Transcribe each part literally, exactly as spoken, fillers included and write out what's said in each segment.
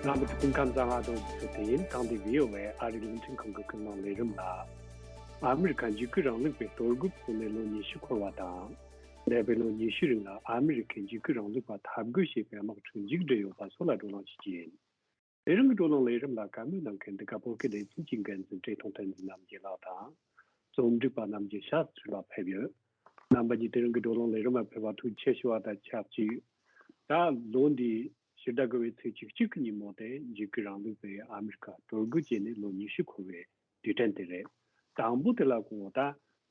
རྣམ་པ་ཚོ་སྐུ་ཁམས་བཟང་། ང་ཚོ་ཚེ་བརྟན་ཡིན། ཐེངས་འདིའི་བྷི་ཨོ་ཨེ་ཨ་རིའི་རླུང་འཕྲིན་ཁང་གི་ཀུན་གླེང་ལས་རིམ་ལ། ཨ་མི་རི་ཀ་འཇིགས་སྐུལ་རིང་ལུགས་པའི་གཏོར་རྒོལ་བྱུང་ནས་ལོ་ཉི་ཤུ་འཁོར་བ་དང་། འདས་པའི་ལོ་ཉི་ཤུའི་རིང་ལ་ཨ་མི་རི་ཀས་འཇིགས་སྐུལ་རིང་ལུགས་པ་འཐབ་རྒོལ་བྱས་པའི་དམག་འཁྲུག་མཇུག་བསྒྲིལ་ཡོད་པ་སོགས་ལ་བགྲོ་གླེང་ཞུ་རྒྱུ་ཡིན། དེ་རིང་གི་བགྲོ་གླེང་ལས་རིམ་ལ་བཀའ་མོལ་གནང་མཁན་འདི་ག་བོད་སྐད་སྡེ་ཚན་གྱི་འགན་འཛིན་བཀྲས་མཐོང་བསྟན་འཛིན་རྣམ་རྒྱལ་ལགས་དང་། རྩོམ་སྒྲིག་པ་རྣམ་རྒྱལ་ཤཱ་སི་ཏྲི་ལགས་ཕེབས་ཡོད། རྣམ་པ་གཉིས་དེ་རིང་གི་བགྲོ་གླེང་ལས་རིམ་ལ་ཕེབས་པར་ཐུགས་རྗེ་ཆེ་ཞུ་བ་དང་ཆབས་ཅིག་ད་ལོ་འདིའི་ཕྱི་ཟླ་དགུ་པའི་ཚེས་བཅུ་གཅིག་གི་ཉིན་མོ་དེ་འཇིགས་སྐུལ་རིང་ལུགས་པས་ཨ་མི་རི་ཀར་གཏོར་རྒོལ་བྱས་ནས་ལོ་ཉི་ཤུ་འཁོར་བའི་དུས་དྲན་དེ་རེད། དང་པོ་དེ་ལ་གོ་ད་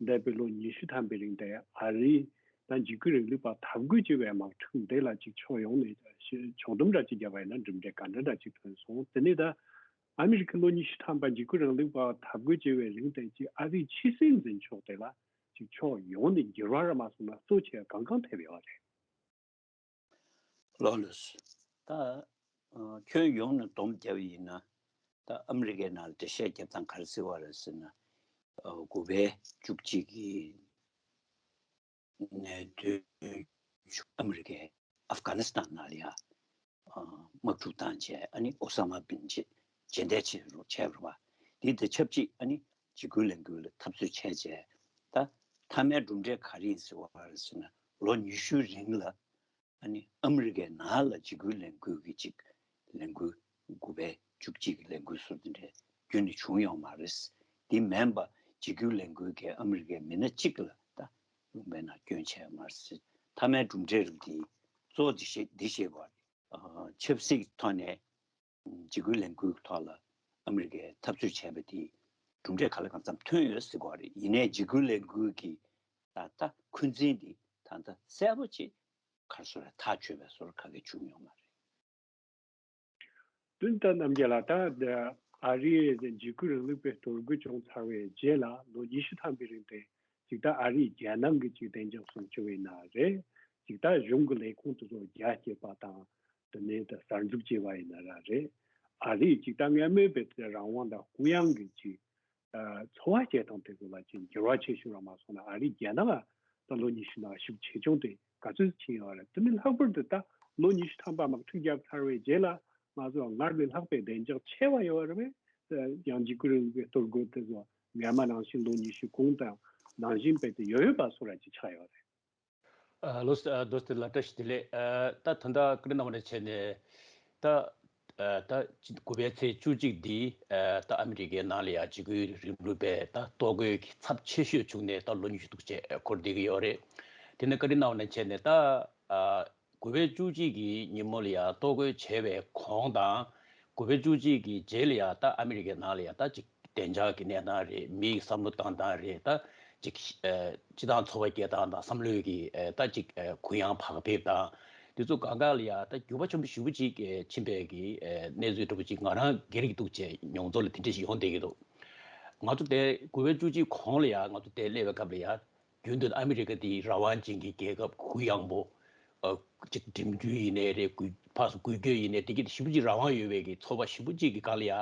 འདས་པའི་ལོ་ཉི་ཤུ་ཐམ་པའི་རིང་དེ་ཨ་རིས་ད་འཇིགས་སྐུལ་རིང་ལུགས་པ་འཐབ་རྒོལ་བྱས་པའི་དམག་འཁྲུག་དེ་ལ་ཅིག་ཕྱོགས་ཡོངས་ནས་ཕྱོགས་བསྡོམས་འདྲ་ཅིག་བརྒྱབ་པ་ཡིན་ན་གྲུབ་འབྲས་ག་འདྲ་འདྲ་ཅིག་ཐོན་སོང་། དེ་ནས་ད་ཨ་མི་རི་ཀའི་ལོ་ཉི་ཤུ་ཐམ་པ་འཇིགས་སྐུལ་རིང་ལུགས་པ་འཐབ་རྒོལ་བྱས་པའི་རིང་དེ་ཅིག་ཨ་རིའི་ཕྱི་སྲིད་འཛིན་ཕྱོགས་དེ་ལ་ཅིག་ཕྱོགས་ཡོངས་ནས་འགྱུར་བ་རེད་མ་སོང་ན་གཙོ་ཆེ་བ་གང་གང་ཐེབས་ཡོད་རེད། ལགས་ལགས། ད་ཨ་ཁྱོན་ཡོངས་ནས་སྡོམ་བརྒྱབ་པ་ཡིན་ན། ད་ཨ་མི་རི་ཀའི་ནང་ལ་འགྲེལ་བཤད་རྒྱབ་སྟངས་ག་རེ་བརྩི་བ་རེད་ཟེར་ན། ཨ་དགུ་པའི་བཅུ་གཅིག་གི་གནད་དོན་ཨ་མི་རི་ཀས་ཨབ་གྷ་ནི་སི་ཐན་ནང་ལ་ཡ་ཨ་དམག་འཁྲུག་བཏང་རྗེས་ཨ་ནི་ཨོ་ས་མ་བིན་རྗེས་རྗེས་འདེད་བྱས་རུ་བྱས་རུ་བ། དེ་དང་ཆབས་ཅིག་ཨ་ནི་འཇིགས་སྐུལ་ལས་འགུལ་ལ་འཐབ་རྩོད་བྱས་རྗེས། ད་མཐའ་མའི་གྲུབ་འབྲས་ག་རེ་ཡིན་ཟེར་བ་རེད་ཟེར་ན། ལོ་ཉི་ཤུའི་རིང་ལ་ཨ་ནི་ཨ་མི་རི་ཀའི་ནང་ལ་འཇིགས་སྐུལ་ལས་འགུལ་གྱི་ཅིག་ལས་འགུལ་དགུ་པའི་བཅུ་གཅིག་གི་ལས་འགུལ་ཟུར་དེ་འདྲའི་རྒྱུན་ནས་བྱུང་ཡོད་མ་རེད། དེ་མིན་པ་འཇིགས་སྐུལ་ལས་འགུལ་གྱིས་ཨ་མི་རི་ཀའི་མི་སྣ་གཅིག་ལ་ད་ལུང་པའི་ནང་སྐྱོན་བྱས་མ་རེད། མཐའ་མའི་གྲུབ་འབྲས་རིམ་དེ་གཙོ་བོ་འདི་ཤེས་འདི་ཤེས་དགོས་རེད། ཨ་ཆབ་སྲིད་ཀྱི་ཐོག་ནས་འཇིགས་སྐུལ་ལས་འགུལ་གྱི་ཐོག་ལ་ཨ་མི་རི་ཀས་འཐབ་རྩོད་བྱས་པ་དེ་གྲུབ་འབྲས་ག་ལ་གང་འཚམ་ཐོན་ཡོད་ཟེར་དགོས་རེད། ཡིན་ནའི་འཇིགས་སྐུལ་ལས་འགུལ་གྱི་ད་ལྟ་འཁོན་འཛིན་འདི་ད་ལྟ་གསལ་པོ་ཅིག་ག་རེ་ཟེར་རེད། ཐག་ཆོད་པའི་བཟོ་འདྲ་ག་གེ་བྱུང་ཡོད་མ་རེད། བདུན་ལྟར་རྣམ་རྒྱལ་ལགས། ད་ཨ་རིའི་འཇིགས་སྐུལ་རིང་ལུགས་པའི་གཏོར་རྒོལ་བྱུང་ཚར་བའི་རྗེས་ལ་ལོ་ཉི་ཤུ་ཐམ་པའི་རིང་དེ་ཅིག་ད་ཨ་རིའི་རྒྱལ་ནང་གི་ཅིག་བདེ་འཇགས་སྲུང་སྐྱོབ་ཡིན་ན་རེད། ཅིག་ད་གཞུང་གི་ལས་ཁུངས་དེ་ཚོ་རྒྱ་སྐྱེད་པ་དང་དེ་ནས་ད་གསར་འཛུགས་བྱས་པ་ཡིན་ན་ར་རེད། ཨ་རིའི་ཅིག་ད་སྔ་མོའི་བོད་དེ་རང་དབང་དང་གུ་ཡངས་ཀྱི་ཅིག་འཚོ་བ་སྐྱེལ་སྟངས་དེ་ཚོ་ལ་ཅིག་འགྱུར་བ་ཆེ་ཤོས་ར་མ་སོང་ན་ཨ་རིའི་རྒྱལ་ནང་ལ་ད་ལོ་ཉི་ཤུ་ནང་ཤུགས་ཆེ་ཆུང་དེ་ག་ཚོད་ཕྱིན་ཡོད་རེད། དེ་ནི་ལྷག་པར་དུ་ད་ལོ་ཉི་ཤུ་ཐམ་པ་དམག་འཁྲུག་བརྒྱབ་ཚར་བའི་རྗེས་ལ་ང་ཚོ་སྔར་ལས་ལྷག་པའི་བདེ་འཇགས་ཆེ་བ་ཡོད་རེད་པས། ཡང་འཇིགས་སྐུལ་རིང་ལུགས་པའི་གཏོར་རྒོལ་དེ་ཚོ་སྔ་མ་ནང་བཞིན་ལོ་ཉི་ཤུ་གོང་དང་ནང་བཞིན་རྦད་དེ་ཡོད་ཡོད་པ་སོགས་ར་ཅིག་ཆགས་ཡོད་རེད། ཨ་ལོ་ཨ་རྡོ་རྗེ་ལགས་བཀྲ་ཤིས་བདེ་ལེགས། ཨ་ད་ད་ལྟ་བཀྲིས་རྣམ་པ་ནས་བྱས་ནས་ད་ཨ་ད་དགུ་པའི་ཚེས་བཅུ་གཅིག་འདི་ཨ་ད་ཨ་མི་རི་ཀའི་ནང་ལ་ཡ་འཇིགས་སྐུལ་རིང་ལུགས་པའི་ད་གཏོར་རྒོལ་གྱི་ཚབས་ཆེ་ཤོས་བྱུང་ནས་ད་ལོ་ཉི་ཤུ་ཐུག་ཅེས་འཁོར་བསྡད་ཀྱི་ཡོད་རེད། དེ་ནས་བཀྲིས་རྣམ་པ་ནས་བྱས་ནས་ད་ཨ་དགུ་པའི་བཅུ་གཅིག་གི་ཉིན་མོ་ལ་ཡ་གཏོར་རྒོལ་བྱས་པའི་གོང་དང་དགུ་པའི་བཅུ་གཅིག་གི་རྗེས་ལ་ཡ་ད་ཨ་མི་རི་ཀའི་ནང་ལ་ཡ་ད་ཅིག་བདེ་འཇགས་ཀྱི་གནས་སྟངས་རེད། མིའི་བསམ་བློ་བཏང་སྟངས་རེད། ད་ཅིག་ཨ་སྤྱི་བཏང་འཚོ་བ་སྐྱེལ་སྟངས་དང་བསམ་བློའི་གི་ཨ་ད་ཅིག་ཨ་གུ་ཡངས་བག་ཕེབས་དང་དེ་ཚོ་གང་ག་ལ་ཡ་ད་འགྱུར་བ་ཆེན་པོ་ཞེ་པོ་ཅིག་ཨ་ཕྱིན་པའི་གི་ཨ་གནས་ཚུལ་འདྲ་པོ་ཅིག་ང་རང་སྒེར་གྱི་འདུག་ཅེས་མྱོང་ཚོར་ལ་དེ་འདྲ་ཞིག་ཡོང་བསྡད་ཀྱི་འདུག་ང་ཚོ་དེ་དགུ་པའི་བཅུ་གཅིག་གོང་ལ་ཡ་ང་ཚོ་དེ་སླེབས་པའི་སྐབས་ལ་ཡ། རྒྱུན་དུ་ཨ་མི་རི་ཀ་དེ་རང་དབང་ཅན་གྱི་རྒྱལ་ཁབ་གུ་ཡངས་པོ། ཨ་ཅིག་འགྲིམ་རྒྱུ་ཡིན་ནའི་རེད། འགུལ་ཕར་ཚུར་འགུལ་སྐྱོད་ཡིན་ནའི་དེ་གི་ཞེ་པོ་ཅིག་རང་དབང་ཡོད་པའི་གི་ཚོར་བ་ཞེ་པོ་ཅིག་གི་སྒང་ལ་ཡ་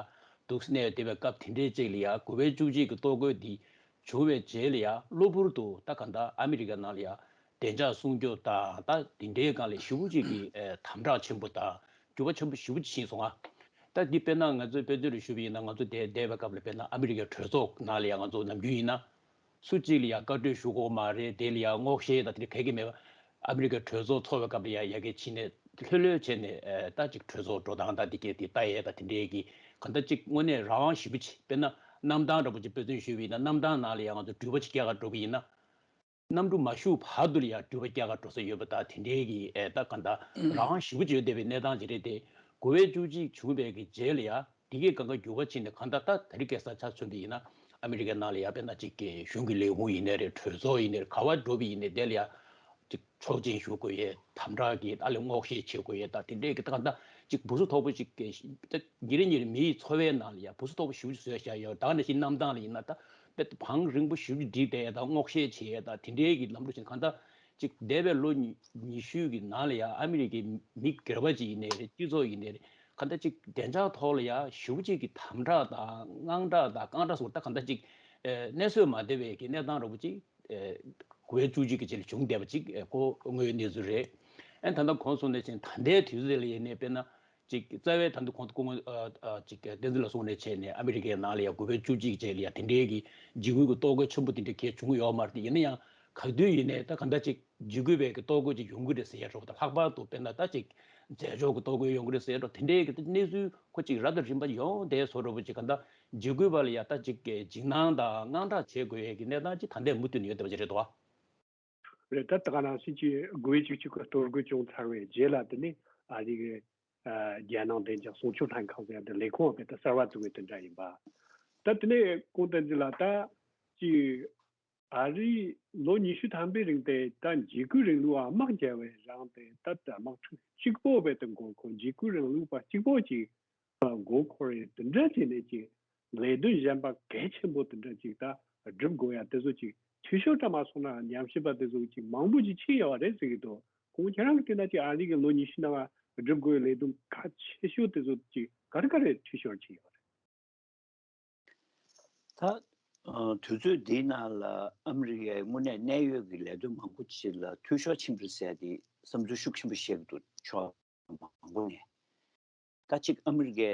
འདུག་གནས་བསྡད་པའི་སྐབས་དེ་འདྲའི་ཅིག་ལ་ཡ་དགུ་པའི་བཅུ་གཅིག་གི་གཏོར་རྒོལ་འདི་བྱུང་བའི་རྗེས་ལ་ཡ་གློ་བུར་དུ་ད་ག་འདྲ་ཨ་མི་རི་ཀ་ནང་ལ་ཡ་བདེ་འཇགས་སྲུང་སྐྱོབ་དང་ད་དེ་འདྲའི་སྒང་ལ་ཞེ་པོ་ཅིག་གི་ཨ་དམ་དྲག་ཆེན་པོ་དང་འགྱུར་བ་ཆེན་པོ་ཞེ་པོ་ཅིག་ཕྱིན་སོང་ང་། ད་འདི་དཔེར་ན་ང་ཚོའི་དཔེ་མཚོན་རེ་ཞུས་པ་ཡིན་ན་ང་ཚོ་དེ་བསྡད་པའི་སྐབས་ལ་དཔེར་ན་ཨ་མི་རི་ཀའི་གྲོས་ཚོགས་ནང་ལ་ཡ་ང་ཚོ་ནམ་རྒྱུན་ཡིན་ན། སུ་གཅིག་ལ་ཡང་བཀའ་འཁྲོལ་ཞུ་དགོས་མ་རེད། དེ་ལ་ཡང་སྔོག་བཤེར་དང་དེ་འདྲ་ག་གེ་མེད་པ། ཨ་མི་རི་ཀའི་གྲོས་ཚོགས་ཚོགས་པའི་སྐབས་ལ་ཡང་ཡ་གི་ཕྱིན་ནས་ལྷོད་ལྷོད་བྱས་ནས་ཨ་ད་ཅིག་གྲོས་ཚོགས་འགྲོ་སྟངས་དང་དེ་གས་དེ་ལྟ་ཡས་དང་དེ་འདྲའི་གི་གང་ལྟར་ཅིག་དངོས་གནས་རང་དབང་ཞེ་པོ་ཅིག་དཔེར་ན་གནམ་ཐང་འདྲ་པོ་ཅིག་དཔེ་མཚོན་ཞུས་པ་ཡིན་ན་གནམ་ཐང་ནང་ལ་ཡང་ང་ཚོ་འགྲུལ་པ་ཅིག་སྐྱེལ་ག་འགྲོ་གི་ཡིན་ན། གནམ་གྲུ་མ་ཞུགས་བར་དུ་ལ་ཡང་འགྲུལ་པ་སྐྱེལ་ག་འགྲོ་ས་ཡོད་པ་དང་དེ་འདྲའི་གི་ཨེ་ད་གང་ལྟར་རང་དབང་ཞེ་པོ་ཅིག་ཡོད་བསྡད་པའི་གནས་སྟངས་ཅིག་རེད་དེ། དགུ་པའི་བཅུ་གཅིག་བྱུང་བའི་གི་རྗེས་ལ་ཡང་དེ་གས་གང་ག་འགྱུར་བ་ཕྱིན་ནས་གང་ལྟར་ད་དེ་རིང་ཁ་སང་ཆ་མཚོན་པ་ཡིན་ན་ཨ་མི་རི་ཀའི་ནང་ལ་ཡང་དཔེར་ན་ཅིག་གི་གཞུང་གི་ལས་ཁུངས་ཡིན་ནའི་རེད། གྲོས་ཚོགས་ཡིན་ནའི་རེད། ག་བ་འགྲོ་བ་ཡིན་ནའི་དེ་ལ་ཡང་ཅིག་ཆོག་མཆན་ཞུ་དགོས་ཡས་དམ་དྲག་གི་ཨ་ལས་སྔོག་བཤེར་བྱེད་དགོས་ཡས་ད་དེ་འདྲའི་གི་ད་གང་ལྟར་ཅིག་འབུ་སྲུང་མཐོ་པོ་ཅིག་གི་ད་ཉིན་རེ་ཉིན་རེ་མིའི་འཚོ་བའི་ནང་ལ་ཡང་འབུ་སྲུང་མཐོ་པོ་ཞེ་པོ་ཅིག་བཟོས་བཞག་ཡོད། ད་ག་ནང་བཞིན་གནམ་ཐང་ལ་ཡིན་ན་ད། དཔེ་བང་རིང་པོ་ཞེ་པོ་ཅིག་བསྒྲིགས་བསྡད་ཡས་དང་སྔོག་བཤེར་བྱེད་ཡས་དང་དེ་འདྲའི་གི་ལམ་ལུགས་ཤིག་གང་ལྟར་ཅིག་འདས་པའི་ལོ་ཉི་ཉི་ཤུ་གི་ནང་ལ་ཡང་ཨ་མི་རི་ཀའི་མི་སྒེར་པ་ཅིག་ཡིན་ནའི་རེད། སྤྱི་ཚོགས་ཡིན་ནའི་རེད། གང་ལྟར་ཅིག་བདེ་འཇགས་ཐོག་ལ་ཡང་ཞེ་པོ་ཅིག་གི་དམ་དྲག་དང་དངངས་སྐྲག་དང་རྐང་སྐྲག་སོགས་ད་གང་ལྟར་ཅིག་ཨེ་གནས་སྲོལ་མ་བདེ་བའི་གི་གནས་སྟངས་འདྲ་པོ་ཅིག་ཨེ་དགུ་པའི་བཅུ་གཅིག་གི་རྗེས་ལ་བྱུང་བསྡད་པ་ཅིག་ཨེ་ཁོ་དངོས་ཡོད་གནས་ཚུལ་རེད། ཨེ་ད་ལྟ་གོང་གསུངས་ནང་བཞིན་ད་ལྟའི་དུས་ཚོད་ལ་ཡིན་ནའི་དཔེར་ན། ཅིག་རྩ་བའི་ད་དུང་གོང་དུ་སྐུ་ངོ་ཨ་ཨ་ཅིག་བསྟན་འཛིན་ལགས་གསུངས་ནས་བྱས་ནས་ཨ་མི་རི་ཀའི་ནང་ལ་ཡ་དགུ་པའི་བཅུ་གཅིག་རྗེས་ལ་ཡ་དེ་འདྲའི་གི་འཇིགས་སྐུལ་གྱི་གཏོར་རྒོལ་ཆེན་པོ་དེ་འདྲ་གལ་བྱུང་ཡོད་མ་རེད། དེ་ཡིན་ན་ཡང་ག་དུས་ཡིན་ནའི་ད་ག་འདྲ་ཅིག་འཇིགས་སྐུལ་བའི་གི་གཏོར་རྒོལ་ཅིག་ཡོང་གི་རེད་ཟེར་ཡ་འདྲ་བོ་དང་། ལྷག་པར་དུ་དཔེར་ན་ད་ཅིག་རྫས་སྦྱོར་གྱི་གཏོར་རྒོལ་ཡོང་གི་རེད་ཟེར་ཡ་འདྲ་བོ་དེ་འདྲའི་གི་གནས་ཚུལ་ཁོ་ཅིག་རབ་དང་རིམ་པ་ཡོང་བསྡད་བཟོ་འདྲ་བོ་ཅིག་ག་འདྲ་འཇིགས་སྐུལ་བ་ལ་ཡ་ད་ཅིག་གི་འཇིགས་སྣང་དང་དངངས་སྐྲག་བྱེད་དགོས་ཡས་ཀྱི་གནས་སྟངས་ཅིག་ད་ལྟ་མུ་མཐུད་ནས་ཡོད་བསྡད་པ་ཅིག་རེད་དོ། རེད། ད་ད་ག་ནང་བཞིན་གྱི་དགུ་པའི་བཅུ་གཅིག་གི་གཏོར་རྒོལ་བྱུང་ཚར་བའི་རྗེས་ལ་དེ་ནས་ཨ་རི་གི་ཨ་རྒྱལ་ནང་བདེ་འཇགས་སྲུང་སྐྱོབ་ལྷན་ཁང་ཟེར་ཡ་དེ་ལས་ཁུངས་བ་དེ་གསར་བ་བཙུགས་པའི་དེ་འདྲ་ཡིན་པ། ད་དེ་ནས་ཁོང་བསྟན་འཛིན་ལགས་ད་ཅི་ཨ་རི་ལོ་ཉི་ཤུ་ཐམ་པའི་རིང་དེ་ད་འཇིགས་སྐུལ་རིང་ལུགས་ཨ་དམག་རྒྱག་པའི་རིང་དེ་ད་ད་དམག་འཁྲུག་གཅིག་པོ་བས་དེ་མགོ་འཁོར། འཇིགས་སྐུལ་རིང་ལུགས་པ་གཅིག་པོ་གཅིག་མགོ་འཁོར་རེད། དེ་འདྲ་བྱས་ནས་ཀྱི་ལས་དོན་གཞན་པ་གལ་ཆེན་པོ་དེ་འདྲ་ཅིག་ད་སྒྲུབ་དགོས་ཡ་དེ་ཚོ་ཅིག་འཐུས་ཤོར་འདྲ་མ་སོང་ན་ཉམས་ཞིབ་པ་དེ་ཚོ་ཅིག་མང་པོ་ཅིག་ཕྱིན་ཡོད་རེད་ཟེར་གི་འདུག་ཁོང་ཁྱེད་རང་གི་བལྟས་ན་ཅིག་ཨ་རི་གི་ལོ་ཉི་ཤུ་ནང་སྒྲུབ་དགོས་ཡ་ལས་དོན་གལ་ཆེ་ཤོས་དེ་ཚོ་ཅིག་ག་རེ་ག་རེ་འཐུས་ཤོར་ཕྱིན་ཡོད་རེད། ད་དུས་ཚོད་འདིའི་ནང་ལ་ཨ་མི་རི་ཀའི་དངོས་གནས་གནད་ཡོད་ཀྱི་ལས་དོན་མང་པོ་ཅིག་ལ་འཐུས་ཤོར་ཕྱིན་པ་རེད་ཟེར་ཏེ་བསམ་ཚུལ་ཤུགས་ཆེན་པོ་བཤད་ཀྱི་འདུག་ཕྱོགས་མང་པོ་ནས། ད་གཅིག་ཨ་མི་རི་ཀའི་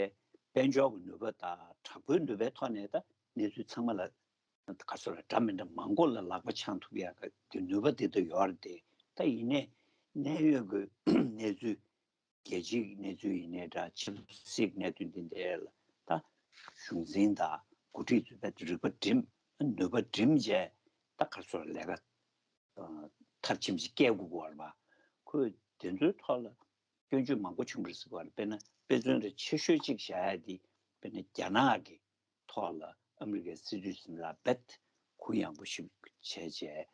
དཔལ་འབྱོར་གྱི་ནུས་པ་དང་དྲག་པོའི་ནུས་པའི་ཐོག་ནས་ད་གནས་ཚུལ་ཚང་མ་ལ་ག་ཚོད་ལ་འདྲ་མི་འདྲ་མང་པོ་ལ་ལག་པ་འཆང་ཐུབ་ཡག་གི་ནུས་པ་དེ་ད་ཡོད་རེད་དེ། ད་ཡིན་ནའི་གནད་ཡོད་ཀྱི་གནས་ཚུལ་རྒྱལ་སྤྱིའི་གནས་ཚུལ་ཡིན་ནའི་འདྲ་ཆབ་སྲིད་གནད་དོན་འདི་འདྲའི་ལ་ད་གཞུང་འཛིན་དང་འགོ་ཁྲིད་ཚོས་རིག་པ་བསྒྲིམས་ནུས་པ་བསྒྲིམས་བྱས་ད་ག་ཚོད་ལས་ཀ་མཐར་ཕྱིན་ཞིག་སྐྱེལ་དགོས་ཀྱི་ཡོད་རེད་པ། ཁོས་དེ་ཚོའི་ཐོག་ལ་སྐྱོན་བརྗོད་མང་པོ་བྱུང་བ་རེད་ཟེར་གྱི་ཡོད་རེད། དཔེར་ན་དཔེ་མཚོན་རེ་ཆེ་ཤོས་གཅིག་བཞག་ཡ་དེ་དཔེར་ན་རྒྱ་ནག་གི་ཐོག་ལ་ཨ་མི་རི་ཀའི་སྲིད་ཇུས་ཟིན་ལ་རྦད་གུ་ཡངས་པོ་ཞིག་བྱས་རྗེས་